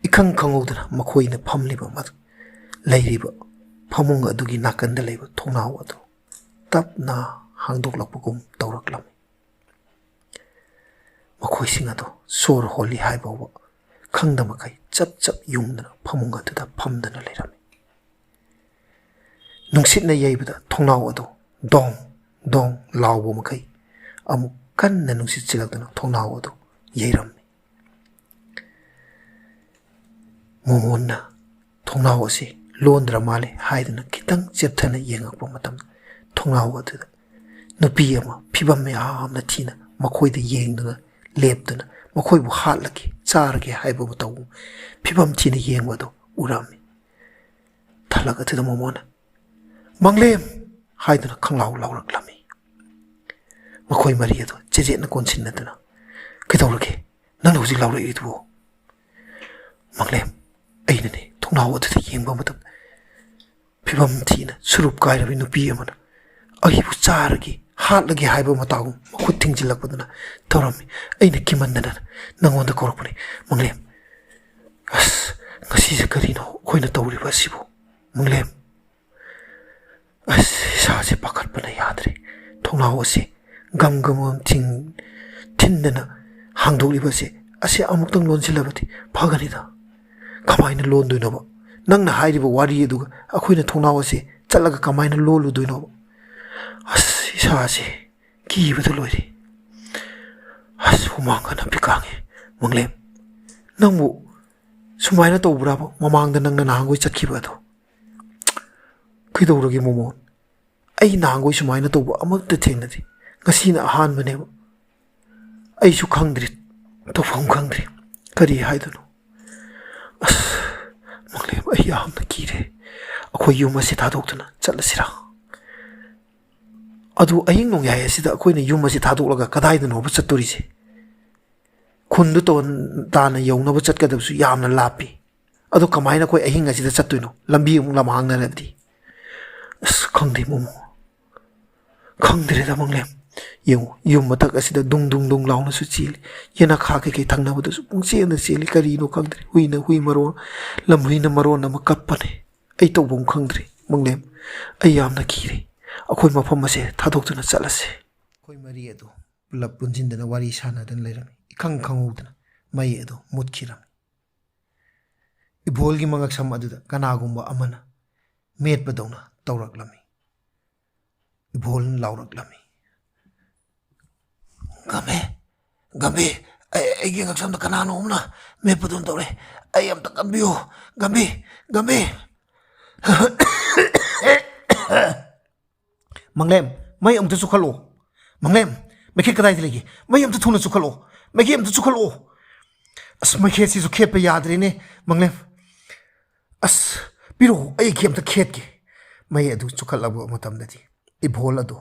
ꯏꯈꯪ ꯈꯪꯍꯧꯗꯅ ꯃꯈꯣꯏꯅ ꯐꯝꯂꯤꯕ ꯃ-, ꯂꯩꯔꯤꯕ ꯐꯃꯨꯡ ꯑꯗꯨꯒꯤ ꯅꯥꯀꯟꯗ ꯂꯩꯕ ꯊꯣꯡꯅꯥꯎ ꯑꯗꯨ ꯇꯞꯅ ꯍꯥꯡꯗꯣꯛꯂꯛꯄꯒꯨꯝ ꯇꯧꯔꯛꯂꯝꯃꯤ꯫ ꯃꯈꯣꯏꯁꯤꯡ ꯑꯗꯨ ꯁꯣꯔ ꯍꯣꯜꯂꯤ ꯍꯥꯏ ꯐꯥꯎꯕ ꯈꯪꯗ ꯃꯈꯩ ꯆꯞ ꯆꯞ ꯌꯨꯡꯗꯨꯅ ꯐꯃꯨꯡ ꯑꯗꯨꯗ ꯐꯝꯗꯨꯅ ꯂꯩꯔꯝꯃꯤ꯫ ꯅꯨꯡꯁꯤꯠꯅ ꯌꯩꯕꯗ ꯊꯣꯡꯅꯥꯎ ꯑꯗꯨ ꯗꯣꯡ ꯗꯣꯡ ꯂꯥꯎꯕ ꯃꯈꯩ ꯑꯃꯨꯛ ꯀꯟꯅ ꯅꯨꯡꯁꯤꯠ ꯁꯤꯜꯂꯛꯇꯨꯅ ꯊꯣꯡꯅꯥꯎ ꯑꯗꯨ ꯌꯩꯔꯝꯃꯤ꯫ ꯃꯣꯃꯣꯟꯅ ꯊꯣꯡꯅꯥꯎ ꯑꯁꯤ ꯂꯣꯟꯗ꯭ꯔ ꯃꯥꯜꯂꯦ ꯍꯥꯏꯗꯨꯅ ꯈꯤꯇꯪ ꯆꯦꯞꯊꯅ ꯌꯦꯡꯉꯛꯄ ꯃꯇꯝꯗ, ꯊꯣꯡꯅꯥꯎ ꯑꯗꯨꯗ ꯅꯨꯄꯤ ꯑꯃ ꯐꯤꯕꯝ ꯌꯥꯝꯅ ꯊꯤꯅ ꯃꯈꯣꯏꯗ ꯌꯦꯡꯗꯨꯅ ꯂꯦꯞꯇꯨꯅ ꯃꯈꯣꯏꯕꯨ ꯍꯥꯠꯂꯒꯦ, ꯆꯥꯔꯒꯦ ꯍꯥꯏꯕ ꯃꯇꯧ, ꯐꯤꯕꯝ ꯊꯤꯅ ꯌꯦꯡꯕ ꯑꯗꯨ ꯎꯔꯝꯃꯤ꯫ ꯊꯂꯛ ꯑꯗꯨꯗ ꯃꯣꯃꯣꯟꯅ "ꯃꯪꯂꯦꯝ!" ꯍꯥꯏꯗꯨꯅ ꯈꯪꯂꯥꯎ ꯂꯥꯎꯔꯛꯂꯝꯃꯤ꯫ ꯃꯈꯣꯏ ꯃꯔꯤ ꯑꯗꯨ ꯆꯦꯖꯦꯠꯅ ꯀꯣꯟꯁꯤꯟꯅꯗꯨꯅ, "ꯀꯩꯗꯧꯔꯒꯦ? ꯅꯪꯅ ꯍꯧꯖꯤꯛ ꯂꯥꯎꯔꯛꯏꯗꯨꯕꯨ?" "ꯃꯪꯂꯦꯝ, ꯑꯩꯅꯅꯦ ꯊꯣꯡꯅꯥꯎ ꯑꯗꯨꯗ ꯌꯦꯡꯕ ꯃꯇꯝꯗ ꯐꯤꯕꯝ ꯊꯤꯅ ꯁꯨꯔꯨꯞ ꯀꯥꯏꯔꯕꯤ ꯅꯨꯄꯤ ꯑꯃꯅ ꯑꯩꯕꯨ ꯆꯥꯔꯒꯦ, ꯍꯥꯠꯂꯒꯦ ꯍꯥꯏꯕ ꯃꯇꯥꯒꯨꯝ ꯃꯈꯨꯠ ꯊꯤꯡꯖꯤꯜꯂꯛꯄꯗꯨꯅ ꯇꯧꯔꯝꯃꯤ꯫ ꯑꯩꯅ ꯀꯤꯃꯟꯗꯅ ꯅꯪꯉꯣꯟꯗ ꯀꯧꯔꯛꯄꯅꯤ, ꯃꯪꯂꯦꯝ꯫ ꯑꯁ, ꯉꯁꯤꯁꯦ ꯀꯔꯤꯅꯣ ꯑꯩꯈꯣꯏꯅ ꯇꯧꯔꯤꯕ ꯑꯁꯤꯕꯨ, ꯃꯪꯂꯦꯝ? ꯑꯁ, ꯏꯁꯥꯁꯦ ꯄꯥꯈꯠꯄꯅ ꯌꯥꯗ꯭ꯔꯦ꯫ ꯊꯣꯡꯅꯥꯎ ꯑꯁꯤ ꯒꯝ ꯒꯝ ꯒꯝ ꯊꯤꯡ-, ꯊꯤꯟꯗꯅ ꯍꯥꯡꯗꯣꯛꯂꯤꯕ ꯑꯁꯤ, ꯑꯁꯤ ꯑꯃꯨꯛꯇꯪ ꯂꯣꯟꯁꯤꯜꯂꯕꯗꯤ ꯐꯒꯅꯤꯗ꯫ ꯀꯃꯥꯏꯅ ꯂꯣꯟꯗꯣꯏꯅꯣꯕ? ꯅꯪꯅ ꯍꯥꯏꯔꯤꯕ ꯋꯥꯔꯤ ꯑꯗꯨꯒ ꯑꯩꯈꯣꯏꯅ ꯊꯣꯡꯅꯥꯎ ꯑꯁꯤ ꯆꯠꯂꯒ ꯀꯃꯥꯏꯅ ꯂꯣꯜꯂꯨꯗꯣꯏꯅꯣꯕ? ꯑꯁ, ꯏꯁꯥꯁꯦ ꯀꯤꯕꯗ ꯂꯣꯏꯔꯦ꯫ ꯑꯁ, ꯍꯨꯃꯥꯡꯒ ꯅꯞꯄꯤ ꯀꯥꯡꯉꯦ꯫ ꯃꯪꯂꯦꯝ, ꯅꯪꯕꯨ ꯁꯨꯃꯥꯏꯅ ꯇꯧꯕ꯭ꯔꯥꯕ? ꯃꯃꯥꯡꯗ ꯅꯪꯅ ꯅꯍꯥꯟꯈꯣꯏ ꯆꯠꯈꯤꯕ ꯑꯗꯣ? ꯀꯩꯗꯧꯔꯒꯦ ꯃꯣꯃꯣꯟ? ꯑꯩ ꯅꯍꯥꯟꯈꯣꯏ ꯁꯨꯃꯥꯏꯅ ꯇꯧꯕ ꯑꯃꯠꯇ ꯊꯦꯡꯅꯗꯦ꯫ ꯉꯁꯤꯅ ꯑꯍꯥꯟꯕꯅꯦꯕ꯫ ꯑꯩꯁꯨ ꯈꯪꯗ꯭ꯔꯦ, ꯇꯧꯐꯝ ꯈꯪꯗ꯭ꯔꯦ꯫ ꯀꯔꯤ ꯍꯥꯏꯗꯣꯏꯅꯣ? ꯑꯁ, ꯃꯪꯂꯦꯝ, ꯑꯩ ꯌꯥꯝꯅ ꯀꯤꯔꯦ꯫ ꯑꯩꯈꯣꯏ ꯌꯨꯝ ꯑꯁꯤ ꯊꯥꯗꯣꯛꯇꯨꯅ ꯆꯠꯂꯁꯤꯔꯥ? ꯑꯗꯨ ꯑꯍꯤꯡ ꯅꯣꯡꯌꯥꯏ ꯑꯁꯤꯗ ꯑꯩꯈꯣꯏꯅ ꯌꯨꯝ ꯑꯁꯤ ꯊꯥꯗꯣꯛꯂꯒ ꯀꯗꯥꯏꯗꯅꯣꯕ ꯆꯠꯇꯣꯔꯤꯁꯦ? ꯈꯨꯟꯗꯨ ꯇꯣꯟ-, ꯇꯥꯟꯅ ꯌꯧꯅꯕ ꯆꯠꯀꯗꯕꯁꯨ ꯌꯥꯝꯅ ꯂꯥꯞꯄꯤ꯫ ꯑꯗꯣ ꯀꯃꯥꯏꯅ ꯑꯩꯈꯣꯏ ꯑꯍꯤꯡ ꯑꯁꯤꯗ ꯆꯠꯇꯣꯏꯅꯣ? ꯂꯝꯕꯤ ꯑꯃꯨꯛ ꯂꯝꯍꯥꯡꯅꯔꯕꯗꯤ? ꯑꯁ, ꯈꯪꯗꯦ ꯃꯣꯃꯣ, ꯈꯪꯗ꯭ꯔꯦꯗ ꯃꯪꯂꯦꯝ꯫ ꯌꯦꯡꯉꯨ, ꯌꯨꯝ ꯃꯊꯛ ꯑꯁꯤꯗ ꯗꯨꯡ ꯗꯨꯡ ꯗꯨꯡ ꯂꯥꯎꯅꯁꯨ ꯆꯦꯜꯂꯤ꯫ ꯌꯦꯅꯈꯥ ꯀꯩꯀꯩ ꯊꯪꯅꯕꯗꯁꯨ ꯄꯨꯡꯆꯦꯟꯗ ꯆꯦꯜꯂꯤ꯫ ꯀꯔꯤꯅꯣ ꯈꯪꯗ꯭ꯔꯦ꯫ ꯍꯨꯏꯅ ꯍꯨꯏ ꯃꯔꯣꯟ, ꯂꯝꯍꯨꯏꯅ ꯃꯔꯣꯟ ꯑꯃ ꯀꯞꯄꯅꯦ꯫ ꯑꯩ ꯇꯧꯐꯝ ꯈꯪꯗ꯭ꯔꯦ ꯃꯪꯂꯦꯝ꯫ ꯑꯩ ꯌꯥꯝꯅ ꯀꯤꯔꯦ꯫ ꯑꯩꯈꯣꯏ ꯃꯐꯝ ꯑꯁꯦ ꯊꯥꯗꯣꯛꯇꯨꯅ ꯆꯠꯂꯁꯦ꯫ ꯑꯩꯈꯣꯏ ꯃꯔꯤ ꯑꯗꯨ ꯄꯨꯂꯞ ꯄꯨꯟꯁꯤꯟꯗꯅ ꯋꯥꯔꯤ ꯁꯥꯟꯅꯗꯨꯅ ꯂꯩꯔꯝꯃꯤ꯫ ꯏꯈꯪ ꯈꯪꯍꯧꯗꯅ ꯃꯩ ꯑꯗꯨ ꯃꯨꯠꯈꯤꯔꯝꯃꯤ꯫ ꯏꯕꯣꯜꯒꯤ ꯃꯉꯛꯁꯝ ꯑꯗꯨꯗ ꯀꯅꯥꯒꯨꯝꯕ ꯑꯃꯅ ꯃꯦꯠꯄꯗꯧꯅ ꯇꯧꯔꯛꯂꯝꯃꯤ꯫ ꯏꯕꯣꯜꯅ ꯂꯥꯎꯔꯛꯂꯝꯃꯤ, "ꯒꯝꯚꯤꯔ, ꯒꯝꯚꯤꯔ, ꯑꯩ, ꯑꯩꯒꯤ ꯉꯛꯁꯝꯗ ꯀꯅꯥꯅꯣ ꯑꯃꯅ ꯃꯦꯠꯄꯗꯧꯅ ꯇꯧꯔꯦ꯫ ꯑꯩ ꯑꯝꯇ ꯀꯟꯕꯤꯌꯨ, ꯒꯝꯚꯤꯔ, ꯒꯝꯚꯤꯔ!" "ꯃꯪꯂꯦꯝ, ꯃꯩ ꯑꯃꯨꯛꯇ ꯆꯨꯈꯠꯂꯛꯑꯣ꯫ ꯃꯪꯂꯦꯝ, ꯃꯩꯈꯦꯠ ꯀꯗꯥꯏꯗ ꯂꯩꯒꯦ? ꯃꯩ ꯑꯝꯇ ꯊꯨꯅ ꯆꯨꯈꯠꯂꯛꯑꯣ꯫ ꯃꯩꯈꯦꯠ ꯑꯝꯇ ꯆꯨꯈꯠꯂꯛꯑꯣ꯫ ꯑꯁ, ꯃꯩꯈꯦꯠꯁꯤꯁꯨ ꯈꯦꯠꯄ ꯌꯥꯗ꯭ꯔꯦꯅꯦ, ꯃꯪꯂꯦꯝ꯫ ꯑꯁ, ꯄꯤꯔꯛꯑꯣ, ꯑꯩ ꯈꯦ-, ꯑꯝꯇ ꯈꯦꯠꯀꯦ꯫" ꯃꯩ ꯑꯗꯨ ꯆꯨꯈꯠꯂꯕ ꯃꯇꯝꯗꯗꯤ ꯏꯕꯣꯜ ꯑꯗꯨ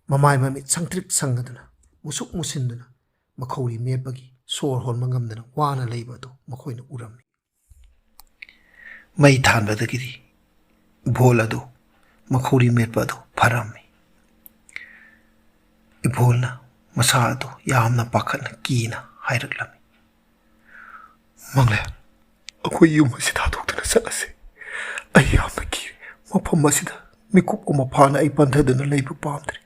ꯃꯃꯥꯏ ꯃꯃꯤꯠ ꯁꯪꯇ꯭ꯔꯤꯛ ꯁꯪꯉꯗꯨꯅ, ꯃꯨꯁꯨꯛ ꯃꯨꯁꯤꯟꯗꯨꯅ, ꯃꯈꯧꯔꯤ ꯃꯦꯠꯄꯒꯤ ꯁꯣꯔ ꯍꯣꯟꯕ ꯉꯝꯗꯅ ꯋꯥꯅ ꯂꯩꯕ ꯑꯗꯨ ꯃꯈꯣꯏꯅ ꯎꯔꯝꯃꯤ꯫ ꯃꯩ ꯊꯥꯟꯕꯗꯒꯤꯗꯤ ꯏꯕꯣꯜ ꯑꯗꯨ ꯃꯈꯧꯔꯤ ꯃꯦꯠꯄ ꯑꯗꯨ ꯐꯔꯝꯃꯤ꯫ ꯏꯕꯣꯜꯅ ꯃꯁꯥ ꯑꯗꯨ ꯌꯥꯝꯅ ꯄꯥꯈꯠꯅ ꯀꯤꯅ ꯍꯥꯏꯔꯛꯂꯝꯃꯤ꯫ "ꯃꯪꯂꯦꯝ, ꯑꯩꯈꯣꯏ ꯌꯨꯝ ꯑꯁꯤ ꯊꯥꯗꯣꯛꯇꯨꯅ ꯆꯠꯂꯁꯤ꯫ ꯑꯩ ꯌꯥꯝꯅ ꯀꯤꯔꯦ꯫ ꯃꯐꯝ ꯑꯁꯤꯗ ꯃꯤꯀꯨꯞ ꯑꯃ ꯐꯥꯅ ꯑꯩ ꯄꯟꯊꯗꯨꯅ ꯂꯩꯕ ꯄꯥꯝꯗ꯭ꯔꯦ꯫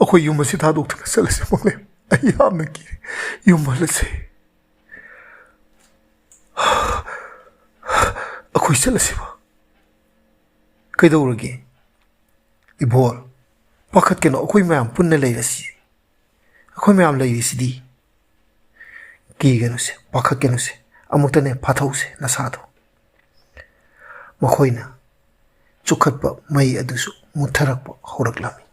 ꯑꯩꯈꯣꯏ ꯌꯨꯝ ꯑꯁꯤ ꯊꯥꯗꯣꯛꯇꯨꯅ ꯆꯠꯂꯁꯤ, ꯃꯪꯂꯦꯝ꯫ ꯑꯩ ꯌꯥꯝꯅ ꯀꯤꯔꯦ꯫ ꯌꯨꯝ ꯍꯜꯂꯁꯤ꯫" "ꯑꯩꯈꯣꯏ ꯆꯠꯂꯁꯤꯕ?" "ꯀꯩꯗꯧꯔꯒꯦ ꯏꯕꯣꯜ? ꯄꯥꯈꯠꯀꯅꯣ, ꯑꯩꯈꯣꯏ ꯃꯌꯥꯝ ꯄꯨꯟꯅ ꯂꯩꯔꯁꯤ꯫ ꯑꯩꯈꯣꯏ ꯃꯌꯥꯝ ꯂꯩꯔꯤꯁꯤꯗꯤ꯫" "ꯀꯤꯒꯅꯨꯁꯦ, ꯄꯥꯈꯠꯀꯅꯨꯁꯦ, ꯑꯃꯨꯛꯇꯅꯦ ꯐꯥꯊꯧꯁꯦ ꯅꯁꯥꯗꯣ꯫" ꯃꯈꯣꯏꯅ ꯆꯨꯈꯠꯄ ꯃꯩ ꯑꯗꯨꯁꯨ ꯃꯨꯠꯊꯔꯛꯄ ꯍꯧꯔꯛꯂꯝꯃꯤ꯫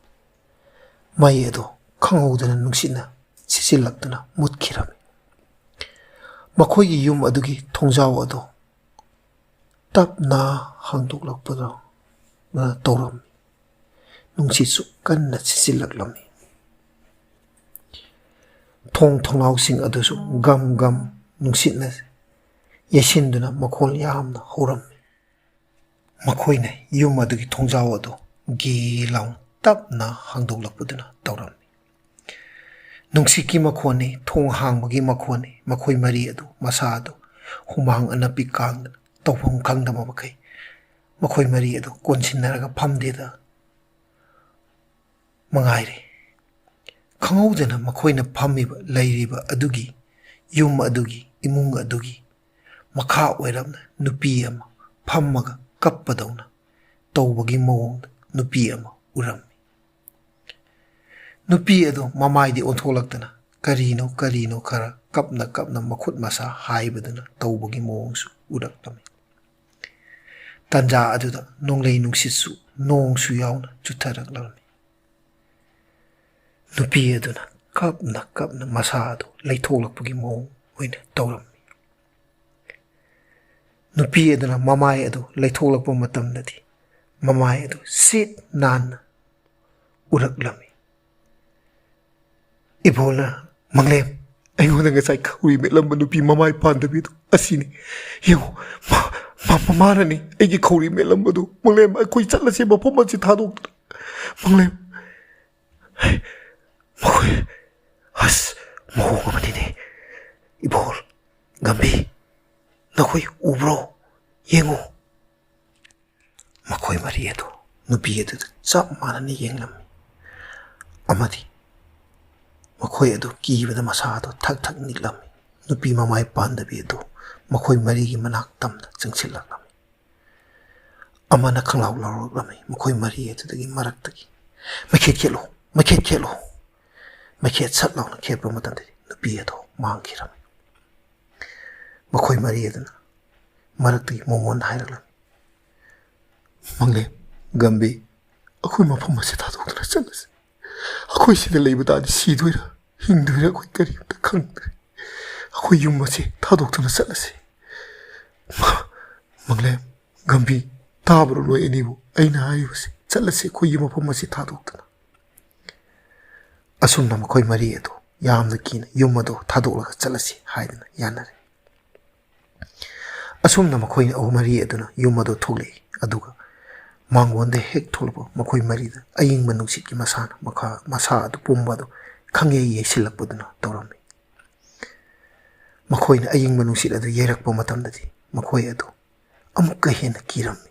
ꯃꯩ ꯑꯗꯨ ꯈꯪꯍꯧꯗꯅ ꯅꯨꯡꯁꯤꯠꯅ ꯁꯤꯠꯆꯤꯜꯂꯛꯇꯨꯅ ꯃꯨꯠꯈꯤꯔꯝꯃꯤ꯫ ꯃꯈꯣꯏꯒꯤ ꯌꯨꯝ ꯑꯗꯨꯒꯤ ꯊꯣꯡꯖꯥꯎ ꯑꯗꯨ ꯇꯞꯅ ꯍꯥꯡꯗꯣꯛꯂꯛꯄꯗꯧꯅ ꯇꯧꯔꯝꯃꯤ꯫ ꯅꯨꯡꯁꯤꯠꯁꯨ ꯀꯟꯅ ꯁꯤꯠꯆꯤꯜꯂꯛꯂꯝꯃꯤ꯫ ꯊꯣꯡ ꯊꯣꯡꯅꯥꯎꯁꯤꯡ ꯑꯗꯨꯁꯨ ꯒꯝ ꯒꯝ ꯅꯨꯡꯁꯤꯠꯅ ꯌꯩꯁꯤꯟꯗꯨꯅ ꯃꯈꯣꯜ ꯌꯥꯝꯅ ꯍꯧꯔꯝꯃꯤ꯫ ꯃꯈꯣꯏꯅ ꯌꯨꯝ ꯑꯗꯨꯒꯤ ꯊꯣꯡꯖꯥꯎ ꯑꯗꯨ ꯒꯤ ꯂꯥꯎꯅ ꯇꯞꯅ ꯍꯥꯡꯗꯣꯛꯂꯛꯄꯗꯨꯅ ꯇꯧꯔꯝꯃꯤ꯫ ꯅꯨꯡꯁꯤꯠꯀꯤ ꯃꯈꯣꯟꯅꯤ, ꯊꯣꯡ ꯍꯥꯡꯕꯒꯤ ꯃꯈꯣꯟꯅꯤ, ꯃꯈꯣꯏ ꯃꯔꯤ ꯑꯗꯨ ꯃꯁꯥ ꯑꯗꯨ ꯍꯨꯃꯥꯡ ꯑꯅꯞꯄꯤ ꯀꯥꯡꯗꯅ ꯇꯧꯐꯝ ꯈꯪꯗꯕ ꯃꯈꯩ ꯃꯈꯣꯏ ꯃꯔꯤ ꯑꯗꯨ ꯀꯣꯟꯁꯤꯟꯅꯔꯒ ꯐꯝꯗꯦꯗ ꯃꯉꯥꯏꯔꯦ꯫ ꯈꯪꯍꯧꯗꯅ ꯃꯈꯣꯏꯅ ꯐꯝꯃꯤꯕ, ꯂꯩꯔꯤꯕ ꯑꯗꯨꯒꯤ ꯌꯨꯝ ꯑꯗꯨꯒꯤ, ꯏꯃꯨꯡ ꯑꯗꯨꯒꯤ ꯃꯈꯥ ꯑꯣꯏꯔꯞꯅ ꯅꯨꯄꯤ ꯑꯃ ꯐꯝꯃꯒ ꯀꯞꯄꯗꯧꯅ ꯇꯧꯕꯒꯤ ꯃꯑꯣꯡꯗ ꯅꯨꯄꯤ ꯑꯃ ꯎꯔꯝꯃꯤ꯫ ꯅꯨꯄꯤ ꯑꯗꯨ ꯃꯃꯥꯏꯗꯤ ꯑꯣꯟꯊꯣꯛꯂꯛꯇꯅ ꯀꯔꯤꯅꯣ ꯀꯔꯤꯅꯣ ꯈꯔ ꯀꯞꯅ ꯀꯞꯅ ꯃꯈꯨꯠ ꯃꯁꯥ ꯍꯥꯏꯕꯗꯨꯅ ꯇꯧꯕꯒꯤ ꯃꯑꯣꯡꯁꯨ ꯎꯔꯛꯂꯝꯃꯤ꯫ ꯇꯟꯖꯥ ꯑꯗꯨꯗ ꯅꯣꯡꯂꯩ ꯅꯨꯡꯁꯤꯠꯁꯨ ꯅꯣꯡꯁꯨ ꯌꯥꯎꯅ ꯆꯨꯊꯔꯛꯂꯝꯃꯤ꯫ ꯅꯨꯄꯤ ꯑꯗꯨꯅ ꯀꯞꯅ ꯀꯞꯅ ꯃꯁꯥ ꯑꯗꯨ ꯂꯩꯊꯣꯛꯂꯛꯄꯒꯤ ꯃꯑꯣꯡ ꯑꯣꯏꯅ ꯇꯧꯔꯝꯃꯤ꯫ ꯅꯨꯄꯤ ꯑꯗꯨꯅ ꯃꯃꯥꯏ ꯑꯗꯨ ꯂꯩꯊꯣꯛꯂꯛꯄ ꯃꯇꯝꯗꯗꯤ ꯃꯃꯥꯏ ꯑꯗꯨ ꯁꯤꯠ ꯅꯥꯟꯅ ꯎꯔꯛꯂꯝꯃꯤ꯫ ꯏꯕꯣꯜꯅ, "ꯃꯪꯂꯦꯝ, ꯑꯩꯉꯣꯟꯗ ꯉꯁꯥꯏ ꯈꯧꯔꯤ ꯃꯦꯠꯂꯝꯕ ꯅꯨꯄꯤ ꯃꯃꯥꯏ ꯄꯥꯟꯗꯕꯤꯗꯨ ꯑꯁꯤꯅꯤ꯫ ꯌꯦꯡꯉꯨ, ꯃꯥ-, ꯃꯥ-, ꯃꯃꯥꯅꯅꯤ ꯑꯩꯒꯤ ꯈꯧꯔꯤ ꯃꯦꯠꯂꯝꯕꯗꯨ꯫ ꯃꯪꯂꯦꯝ, ꯑꯩꯈꯣꯏ ꯆꯠꯂꯁꯤ ꯃꯐꯝ ꯑꯁꯤ ꯊꯥꯗꯣꯛꯇꯨꯅ꯫ ꯃꯪꯂꯦꯝ, ꯃꯈꯣꯏ, ꯑꯁ, ꯃꯑꯣꯡ ꯑꯃꯅꯤꯅꯦ꯫ ꯏꯕꯣꯜ, ꯒꯝꯕꯤ, ꯅꯈꯣꯏ ꯎꯕ꯭ꯔꯣ? ꯌꯦꯡꯉꯨ꯫ ꯃꯈꯣꯏ ꯃꯔꯤ ꯑꯗꯨ ꯅꯨꯄꯤ ꯑꯗꯨꯗ ꯆꯞ ꯃꯥꯟꯅꯅ ꯌꯦꯡꯂꯝꯃꯤ, ꯑꯃꯗꯤ ꯃꯈꯣꯏ ꯑꯗꯨ ꯀꯤꯕꯗ ꯃꯁꯥꯗꯣ ꯊꯛ ꯊꯛ ꯅꯤꯛꯂꯝꯃꯤ꯫ ꯅꯨꯄꯤ ꯃꯃꯥꯏ ꯄꯥꯟꯗꯕꯤ ꯑꯗꯨ ꯃꯈꯣꯏ ꯃꯔꯤꯒꯤ ꯃꯅꯥꯛ ꯇꯝꯅ ꯆꯪꯁꯤꯜꯂꯛꯂꯝꯃꯤ꯫ ꯑꯃꯅ ꯈꯪꯂꯥꯎ ꯂꯥꯎꯔꯛꯂꯝꯃꯤ ꯃꯈꯣꯏ ꯃꯔꯤ ꯑꯗꯨꯗꯒꯤ ꯃꯔꯛꯇꯒꯤ, "ꯃꯩꯈꯦꯠ ꯈꯦꯠꯂꯣ, ꯃꯩꯈꯦꯠ ꯈꯦꯠꯂꯣ!" ꯃꯩꯈꯦꯠ ꯁꯠ ꯂꯥꯎꯅ ꯈꯦꯠꯄ ꯃꯇꯝꯗꯗꯤ ꯅꯨꯄꯤ ꯑꯗꯨ ꯃꯥꯡꯈꯤꯔꯝꯃꯤ꯫ ꯃꯈꯣꯏ ꯃꯔꯤ ꯑꯗꯨꯅ ꯃꯔꯛꯇꯒꯤ ꯃꯣꯃꯣꯟꯗ ꯍꯥꯏꯔꯛꯂꯝꯃꯤ, "ꯃꯪꯂꯦꯝ, ꯒꯝꯕꯤ, ꯑꯩꯈꯣꯏ ꯃꯐꯝ ꯑꯁꯤ ꯊꯥꯗꯣꯛꯇꯨꯅ ꯆꯠꯂꯁꯤ꯫ ꯑꯩꯈꯣꯏ ꯁꯤꯗ ꯂꯩꯕ ꯇꯥꯔꯗꯤ ꯁꯤꯗꯣꯏꯔꯥ ꯍꯤꯡꯗꯣꯏꯔꯥ ꯑꯩꯈꯣꯏ ꯀꯔꯤꯝꯇ ꯈꯪꯗ꯭ꯔꯦ꯫ ꯑꯩꯈꯣꯏ ꯌꯨꯝ ꯑꯁꯤ ꯊꯥꯗꯣꯛꯇꯨꯅ ꯆꯠꯂꯁꯤ꯫ ꯃꯪꯂꯦꯝ, ꯒꯝꯕꯤ, ꯇꯥꯕ꯭ꯔꯣ ꯅꯣꯏ ꯑꯅꯤꯕꯨ ꯑꯩꯅ ꯍꯥꯏꯔꯤꯕꯁꯤ? ꯆꯠꯂꯁꯤ ꯑꯩꯈꯣꯏꯒꯤ ꯃꯐꯝ ꯑꯁꯤ ꯊꯥꯗꯣꯛꯇꯨꯅ꯫" ꯑꯁꯨꯝꯅ ꯃꯈꯣꯏ ꯃꯔꯤ ꯑꯗꯨ ꯌꯥꯝꯅ ꯀꯤꯅ ꯌꯨꯝ ꯑꯗꯨ ꯊꯥꯗꯣꯛꯂꯒ ꯆꯠꯂꯁꯤ ꯍꯥꯏꯗꯨꯅ ꯌꯥꯅꯔꯦ꯫ ꯑꯁꯨꯝꯅ ꯃꯈꯣꯏ ꯑꯍꯨꯝ ꯃꯔꯤ ꯑꯗꯨꯅ ꯌꯨꯝ ꯑꯗꯨ ꯊꯣꯛꯂꯛꯏ꯫ ꯑꯗꯨꯒ ꯃꯥꯡꯒꯣꯟꯗ ꯍꯦꯛ ꯊꯣꯛꯂꯛꯄ ꯃꯈꯣꯏ ꯃꯔꯤꯗ ꯑꯏꯪꯕ ꯅꯨꯡꯁꯤꯠꯀꯤ ꯃꯁꯥꯅ ꯃꯈꯥ, ꯃꯁꯥ ꯑꯗꯨ ꯄꯨꯝꯕ ꯑꯗꯨ ꯈꯪꯌꯩ ꯌꯩꯁꯤꯜꯂꯛꯄꯗꯨꯅ ꯇꯧꯔꯝꯃꯤ꯫ ꯃꯈꯣꯏꯅ ꯑꯏꯪꯕ ꯅꯨꯡꯁꯤꯠ ꯑꯗꯨ ꯌꯩꯔꯛꯄ ꯃꯇꯝꯗꯗꯤ ꯃꯈꯣꯏ ꯑꯗꯨ ꯑꯃꯨꯛꯀ ꯍꯦꯟꯅ ꯀꯤꯔꯝꯃꯤ꯫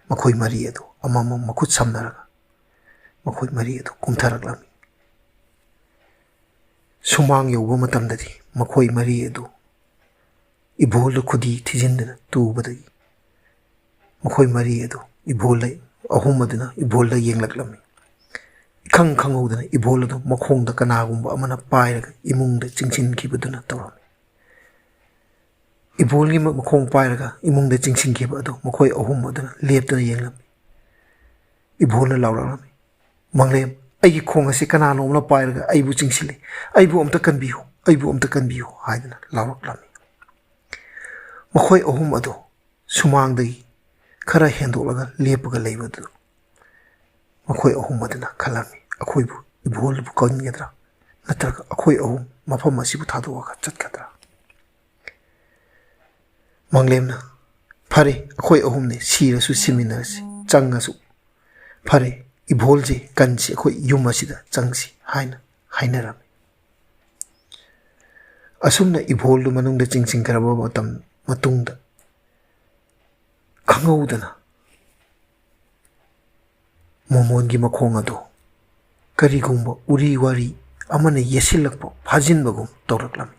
ꯃꯈꯣꯏ ꯃꯔꯤ ꯑꯗꯨ ꯑꯃꯃꯝ ꯃꯈꯨꯠ ꯁꯝꯅꯔꯒ ꯃꯈꯣꯏ ꯃꯔꯤ ꯑꯗꯨ ꯀꯨꯝꯊꯔꯛꯂꯝꯃꯤ꯫ ꯁꯨꯃꯥꯡ ꯌꯧꯕ ꯃꯇꯝꯗꯗꯤ ꯃꯈꯣꯏ ꯃꯔꯤ ꯑꯗꯨ ꯏꯕꯣꯜꯗ ꯈꯨꯗꯤ ꯊꯤꯖꯤꯟꯗꯨꯅ ꯇꯨꯕꯗꯒꯤ ꯃꯈꯣꯏ ꯃꯔꯤ ꯑꯗꯨ ꯏꯕꯣꯜꯗ, ꯑꯍꯨꯝ ꯑꯗꯨꯅ ꯏꯕꯣꯜꯗ ꯌꯦꯡꯂꯛꯂꯝꯃꯤ꯫ ꯏꯈꯪ ꯈꯪꯍꯧꯗꯅ ꯏꯕꯣꯜ ꯑꯗꯨ ꯃꯈꯣꯡꯗ ꯀꯅꯥꯒꯨꯝꯕ ꯑꯃꯅ ꯄꯥꯏꯔꯒ ꯏꯃꯨꯡꯗ ꯆꯤꯡꯁꯤꯟꯈꯤꯕꯗꯨꯅ ꯇꯧꯔꯝꯃꯤ꯫ ꯏꯕꯣꯜꯒꯤ ꯃ-, ꯃꯈꯣꯡ ꯄꯥꯏꯔꯒ ꯏꯃꯨꯡꯗ ꯆꯤꯡꯁꯤꯟꯈꯤꯕ ꯑꯗꯨ ꯃꯈꯣꯏ ꯑꯍꯨꯝ ꯑꯗꯨꯅ ꯂꯦꯞꯇꯅ ꯌꯦꯡꯂꯝꯃꯤ꯫ ꯏꯕꯣꯜꯅ ꯂꯥꯎꯔꯛꯂꯝꯃꯤ, "ꯃꯪꯂꯦꯝ, ꯑꯩꯒꯤ ꯈꯣꯡ ꯑꯁꯤ ꯀꯅꯥꯅꯣ ꯑꯃꯅ ꯄꯥꯏꯔꯒ ꯑꯩꯕꯨ ꯆꯤꯡꯁꯤꯜꯂꯤ꯫ ꯑꯩꯕꯨ ꯑꯝꯇ ꯀꯟꯕꯤꯌꯨ, ꯑꯩꯕꯨ ꯑꯝꯇ ꯀꯟꯕꯤꯌꯨ" ꯍꯥꯏꯗꯨꯅ ꯂꯥꯎꯔꯛꯂꯝꯃꯤ꯫ ꯃꯈꯣꯏ ꯑꯍꯨꯝ ꯑꯗꯨ ꯁꯨꯃꯥꯡꯗꯒꯤ ꯈꯔ ꯍꯦꯟꯗꯣꯛꯂꯒ ꯂꯦꯞꯄꯒ ꯂꯩꯕꯗꯨ ꯃꯈꯣꯏ ꯑꯍꯨꯝ ꯑꯗꯨꯅ ꯈꯜꯂꯝꯃꯤ, "ꯑꯩꯈꯣꯏꯕꯨ ꯏꯕꯣꯜꯕꯨ ꯀꯟꯒꯗ꯭ꯔꯥ? ꯅꯠꯇ꯭ꯔꯒ ꯑꯩꯈꯣꯏ ꯑꯍꯨꯝ ꯃꯐꯝ ꯑꯁꯤꯕꯨ ꯊꯥꯗꯣꯛꯑꯒ ꯆꯠꯀꯗ꯭ꯔꯥ?" ꯃꯪꯂꯦꯝꯅ, "ꯐꯔꯦ, ꯑꯩꯈꯣꯏ ꯑꯍꯨꯝꯅꯤ, ꯁꯤꯔꯁꯨ ꯁꯤꯃꯤꯟꯅꯔꯁꯤ, ꯆꯪꯉꯁꯨ ꯐꯔꯦ, ꯏꯕꯣꯜꯁꯦ ꯀꯟꯁꯤ, ꯑꯩꯈꯣꯏ ꯌꯨꯝ ꯑꯁꯤꯗ ꯆꯪꯁꯤ" ꯍꯥꯏꯅ ꯍꯥꯏꯅꯔꯝꯃꯤ꯫ ꯑꯁꯨꯝꯅ ꯏꯚꯣꯜꯗꯨ ꯃꯅꯨꯡꯗ ꯆꯤꯡꯁꯤꯟꯈ꯭ꯔꯕ ꯃꯇꯝ ꯃꯇꯨꯡꯗ, ꯈꯪꯍꯧꯗꯅ ꯃꯣꯃꯣꯟꯒꯤ ꯃꯈꯣꯡ ꯑꯗꯨ ꯀꯔꯤꯒꯨꯝꯕ ꯎꯔꯤ ꯋꯥꯔꯤ ꯑꯃꯅ ꯌꯦꯠꯁꯤꯜꯂꯛꯄ, ꯐꯥꯖꯤꯟꯕꯒꯨꯝ ꯇꯧꯔꯛꯂꯝꯃꯤ꯫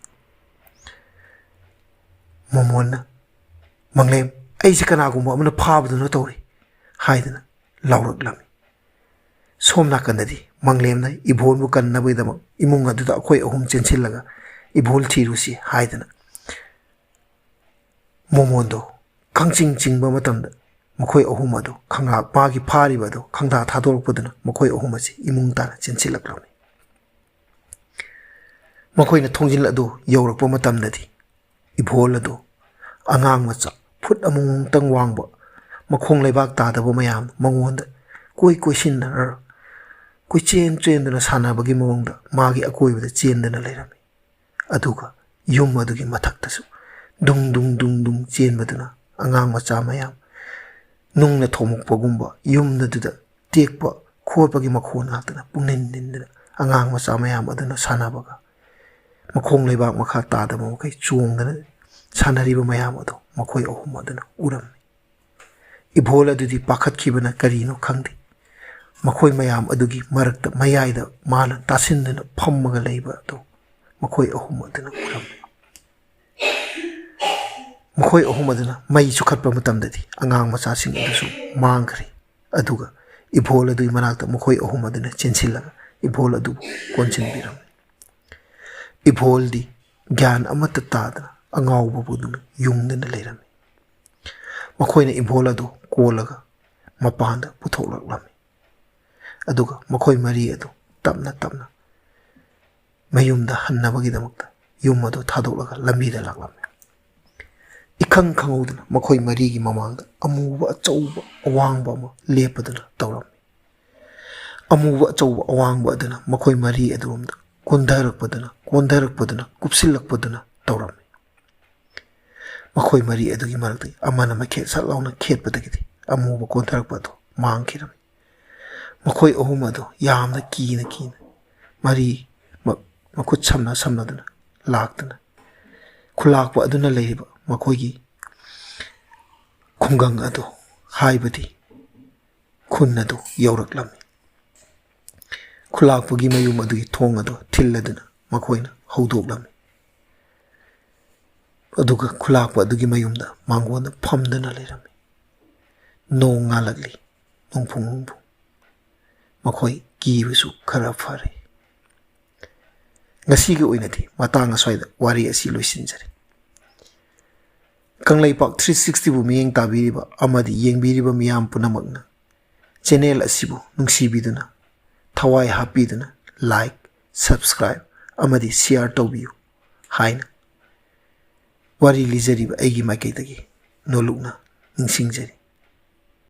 ꯃꯣꯃꯣꯟꯅ, "ꯃꯪꯂꯦꯝ, ꯑꯩꯁꯦ ꯀꯅꯥꯒꯨꯝꯕ ꯑꯃꯅ ꯐꯥꯕꯗꯧꯅ ꯇꯧꯔꯤ" ꯍꯥꯏꯗꯨꯅ ꯂꯥꯎꯔꯛꯂꯝꯃꯤ꯫ ꯁꯣꯝ ꯅꯥꯀꯟꯗꯗꯤ ꯃꯪꯂꯦꯝꯅ ꯏꯚꯣꯜꯕꯨ ꯀꯟꯅꯕꯒꯤꯗꯃꯛ ꯏꯃꯨꯡ ꯑꯗꯨꯗ ꯑꯩꯈꯣꯏ ꯑꯍꯨꯝ ꯆꯦꯟꯁꯤꯜꯂꯒ ꯏꯚꯣꯜ ꯊꯤꯔꯨꯁꯤ ꯍꯥꯏꯗꯅ ꯃꯣꯃꯣꯟꯗꯣ ꯈꯪꯆꯤꯡ ꯆꯤꯡꯕ ꯃꯇꯝꯗ, ꯃꯈꯣꯏ ꯑꯍꯨꯝ ꯑꯗꯨ ꯈꯪꯂꯥ-, ꯃꯥꯒꯤ ꯐꯥꯔꯤꯕ ꯑꯗꯨ ꯈꯪꯗꯥ ꯊꯥꯗꯣꯔꯛꯄꯗꯨꯅ ꯃꯈꯣꯏ ꯑꯍꯨꯝ ꯑꯁꯤ ꯏꯃꯨꯡ ꯇꯥꯅ ꯆꯦꯟꯁꯤꯜꯂꯛꯂꯝꯃꯤ꯫ ꯃꯈꯣꯏꯅ ꯊꯣꯡꯖꯤꯜ ꯑꯗꯨ ꯌꯧꯔꯛꯄ ꯃꯇꯝꯗꯗꯤ ꯏꯚꯣꯜ ꯑꯗꯨ ꯑꯉꯥꯡ ꯃꯆꯥ ꯐꯨꯠ ꯑꯃꯃꯝꯇꯪ ꯋꯥꯡꯕ, ꯃꯈꯣꯡ ꯂꯩꯕꯥꯛ ꯇꯥꯗꯕ ꯃꯌꯥꯝ ꯃꯉꯣꯟꯗ ꯀꯣꯏ ꯀꯣꯏꯁꯤꯟꯅꯔ ꯀꯣꯏꯆꯦꯟ ꯆꯦꯟꯗꯨꯅ ꯁꯥꯟꯅꯕꯒꯤ ꯃꯑꯣꯡꯗ ꯃꯥꯒꯤ ꯑꯀꯣꯏꯕꯗ ꯆꯦꯟꯗꯨꯅ ꯂꯩꯔꯝꯃꯤ꯫ ꯑꯗꯨꯒ ꯌꯨꯝ ꯑꯗꯨꯒꯤ ꯃꯊꯛꯇꯁꯨ ꯗꯨꯡ ꯗꯨꯡ ꯗꯨꯡ ꯗꯨꯡ ꯆꯦꯟꯕꯗꯨꯅ ꯑꯉꯥꯡ ꯃꯆꯥ ꯃꯌꯥꯝ ꯅꯨꯡꯅ ꯊꯣꯝꯃꯛꯄꯒꯨꯝꯕ ꯌꯨꯝ ꯑꯗꯨꯗ ꯇꯦꯛꯄ ꯈꯣꯠꯄꯒꯤ ꯃꯈꯣꯟ ꯉꯥꯛꯇꯅ ꯄꯨꯡꯅꯤꯟ ꯅꯤꯟꯗꯨꯅ ꯑꯉꯥꯡ ꯃꯆꯥ ꯃꯌꯥꯝ ꯑꯗꯨꯅ ꯁꯥꯟꯅꯕꯒ ꯃꯈꯣꯡ ꯂꯩꯕꯥꯛ ꯃꯈꯥ ꯇꯥꯗꯕ ꯃꯈꯩ ꯆꯣꯡꯗꯅ ꯁꯥꯟꯅꯔꯤꯕ ꯃꯌꯥꯝ ꯑꯗꯨ ꯃꯈꯣꯏ ꯑꯍꯨꯝ ꯑꯗꯨꯅ ꯎꯔꯝꯃꯤ꯫ ꯏꯚꯣꯜ ꯑꯗꯨꯗꯤ ꯄꯥꯈꯠꯈꯤꯕꯅ ꯀꯔꯤꯅꯣ ꯈꯪꯗꯦ꯫ ꯃꯈꯣꯏ ꯃꯌꯥꯝ ꯑꯗꯨꯒꯤ ꯃꯔꯛꯇ ꯃꯌꯥꯏꯗ ꯃꯥꯅ ꯇꯥꯁꯤꯟꯗꯨꯅ ꯐꯝꯃꯒ ꯂꯩꯕ ꯑꯗꯨ ꯃꯈꯣꯏ ꯑꯍꯨꯝ ꯑꯗꯨꯅ ꯎꯔꯝꯃꯤ꯫ ꯃꯈꯣꯏ ꯑꯍꯨꯝ ꯑꯗꯨꯅ ꯃꯩ ꯆꯨꯈꯠꯄ ꯃꯇꯝꯗꯗꯤ ꯑꯉꯥꯡ ꯃꯆꯥꯁꯤꯡ ꯑꯗꯨꯁꯨ ꯃꯥꯡꯈ꯭ꯔꯦ꯫ ꯑꯗꯨꯒ ꯏꯚꯣꯜ ꯑꯗꯨꯒꯤ ꯃꯅꯥꯛꯇ ꯃꯈꯣꯏ ꯑꯍꯨꯝ ꯑꯗꯨꯅ ꯆꯦꯟꯁꯤꯜꯂꯒ ꯏꯚꯣꯜ ꯑꯗꯨꯕꯨ ꯀꯣꯟꯁꯤꯟꯕꯤꯔꯝꯃꯤ꯫ ꯏꯚꯣꯜꯗꯤ ꯒ꯭ꯌꯥꯟ ꯑꯃꯠꯇ ꯇꯥꯗꯅ ꯑꯉꯥꯎꯕꯕꯨꯗꯨꯅ ꯌꯨꯡꯗꯨꯅ ꯂꯩꯔꯝꯃꯤ꯫ ꯃꯈꯣꯏꯅ ꯏꯚꯣꯜ ꯑꯗꯨ ꯀꯣꯜꯂꯒ ꯃꯄꯥꯟꯗ ꯄꯨꯊꯣꯛꯂꯛꯂꯝꯃꯤ꯫ ꯑꯗꯨꯒ ꯃꯈꯣꯏ ꯃꯔꯤ ꯑꯗꯨ ꯇꯞꯅ ꯇꯞꯅ ꯃꯌꯨꯝꯗ ꯍꯟꯅꯕꯒꯤꯗꯃꯛꯇ ꯌꯨꯝ ꯑꯗꯨ ꯊꯥꯗꯣꯛꯂꯒ ꯂꯝꯕꯤꯗ ꯂꯥꯛꯂꯝꯃꯤ꯫ ꯏꯈꯪ ꯈꯪꯍꯧꯗꯅ ꯃꯈꯣꯏ ꯃꯔꯤꯒꯤ ꯃꯃꯥꯡꯗ ꯑꯃꯨꯕ ꯑꯆꯧꯕ ꯑꯋꯥꯡꯕ ꯑꯃ ꯂꯦꯞꯄꯗꯨꯅ ꯇꯧꯔꯝꯃꯤ꯫ ꯑꯃꯨꯕ ꯑꯆꯧꯕ ꯑꯋꯥꯡꯕ ꯑꯗꯨꯅ ꯃꯈꯣꯏ ꯃꯔꯤ ꯑꯗꯨꯔꯣꯝꯗ ꯀꯣꯟꯊꯔꯛꯄꯗꯨꯅ, ꯀꯣꯟꯊꯔꯛꯄꯗꯨꯅ, ꯀꯨꯞꯁꯤꯜꯂꯛꯄꯗꯨꯅ ꯇꯧꯔꯝꯃꯤ꯫ ꯃꯈꯣꯏ ꯃꯔꯤ ꯑꯗꯨꯒꯤ ꯃꯔꯛꯇꯒꯤ ꯑꯃꯅ ꯃꯩꯈꯦꯠ ꯁꯠ ꯂꯥꯎꯅ ꯈꯦꯠꯄꯗꯒꯤꯗꯤ ꯑꯃꯨꯕ ꯀꯣꯟꯊꯔꯛꯄ ꯑꯗꯨ ꯃꯥꯡꯈꯤꯔꯝꯃꯤ꯫ ꯃꯈꯣꯏ ꯑꯍꯨꯝ ꯑꯗꯨ ꯌꯥꯝꯅ ꯀꯤꯅ ꯀꯤꯅ ꯃꯔꯤ ꯃ-, ꯃꯈꯨꯠ ꯁꯝꯅ ꯁꯝꯅꯗꯨꯅ ꯂꯥꯛꯇꯨꯅ ꯈꯨꯂꯥꯛꯄ ꯑꯗꯨꯅ ꯂꯩꯔꯤꯕ ꯃꯈꯣꯏꯒꯤ ꯈꯨꯡꯒꯪ ꯑꯗꯨ, ꯍꯥꯏꯕꯗꯤ ꯈꯨꯟ ꯑꯗꯨ ꯌꯧꯔꯛꯂꯝꯃꯤ꯫ ꯈꯨꯂꯥꯛꯄꯒꯤ ꯃꯌꯨꯝ ꯑꯗꯨꯒꯤ ꯊꯣꯡ ꯑꯗꯨ ꯊꯤꯜꯂꯗꯨꯅ ꯃꯈꯣꯏꯅ ꯍꯧꯗꯣꯛꯂꯝꯃꯤ꯫ ꯑꯗꯨꯒ ꯈꯨꯂꯥꯛꯄ ꯑꯗꯨꯒꯤ ꯃꯌꯨꯝꯗ ꯃꯥꯡꯒꯣꯟꯗ ꯐꯝꯗꯨꯅ ꯂꯩꯔꯝꯃꯤ꯫ ꯅꯣꯡ ꯉꯥꯜꯂꯛꯂꯤ, ꯅꯣꯡꯐꯨꯡ ꯅꯣꯡꯐꯨꯡ꯫ ꯃꯈꯣꯏ ꯀꯤꯕꯁꯨ ꯈꯔ ꯐꯔꯦ꯫ ꯉꯁꯤꯒꯤ ꯑꯣꯏꯅꯗꯤ ꯃꯇꯥꯡ ꯑꯁ꯭ꯋꯥꯏꯗ ꯋꯥꯔꯤ ꯑꯁꯤ ꯂꯣꯏꯁꯤꯟꯖꯔꯦ꯫ ꯀꯪꯂꯩꯄꯥꯛ three sixty ꯕꯨ ꯃꯤꯠꯌꯦꯡ ꯇꯥꯕꯤꯔꯤꯕ ꯑꯃꯗꯤ ꯌꯦꯡꯕꯤꯔꯤꯕ ꯃꯤꯌꯥꯝ ꯄꯨꯝꯅꯃꯛꯅ channel ꯑꯁꯤꯕꯨ ꯅꯨꯡꯁꯤꯕꯤꯗꯨꯅ, ꯊꯋꯥꯏ ꯍꯥꯞꯄꯤꯗꯨꯅ like, subscribe ꯑꯃꯗꯤ share ꯇꯧꯕꯤꯌꯨ ꯍꯥꯏꯅ ꯋꯥꯔꯤ ꯂꯤꯖꯔꯤꯕ ꯑꯩꯒꯤ ꯃꯥꯏꯀꯩꯗꯒꯤ ꯅꯣꯂꯨꯛꯅ ꯅꯤꯡꯁꯤꯡꯖꯔꯤ꯫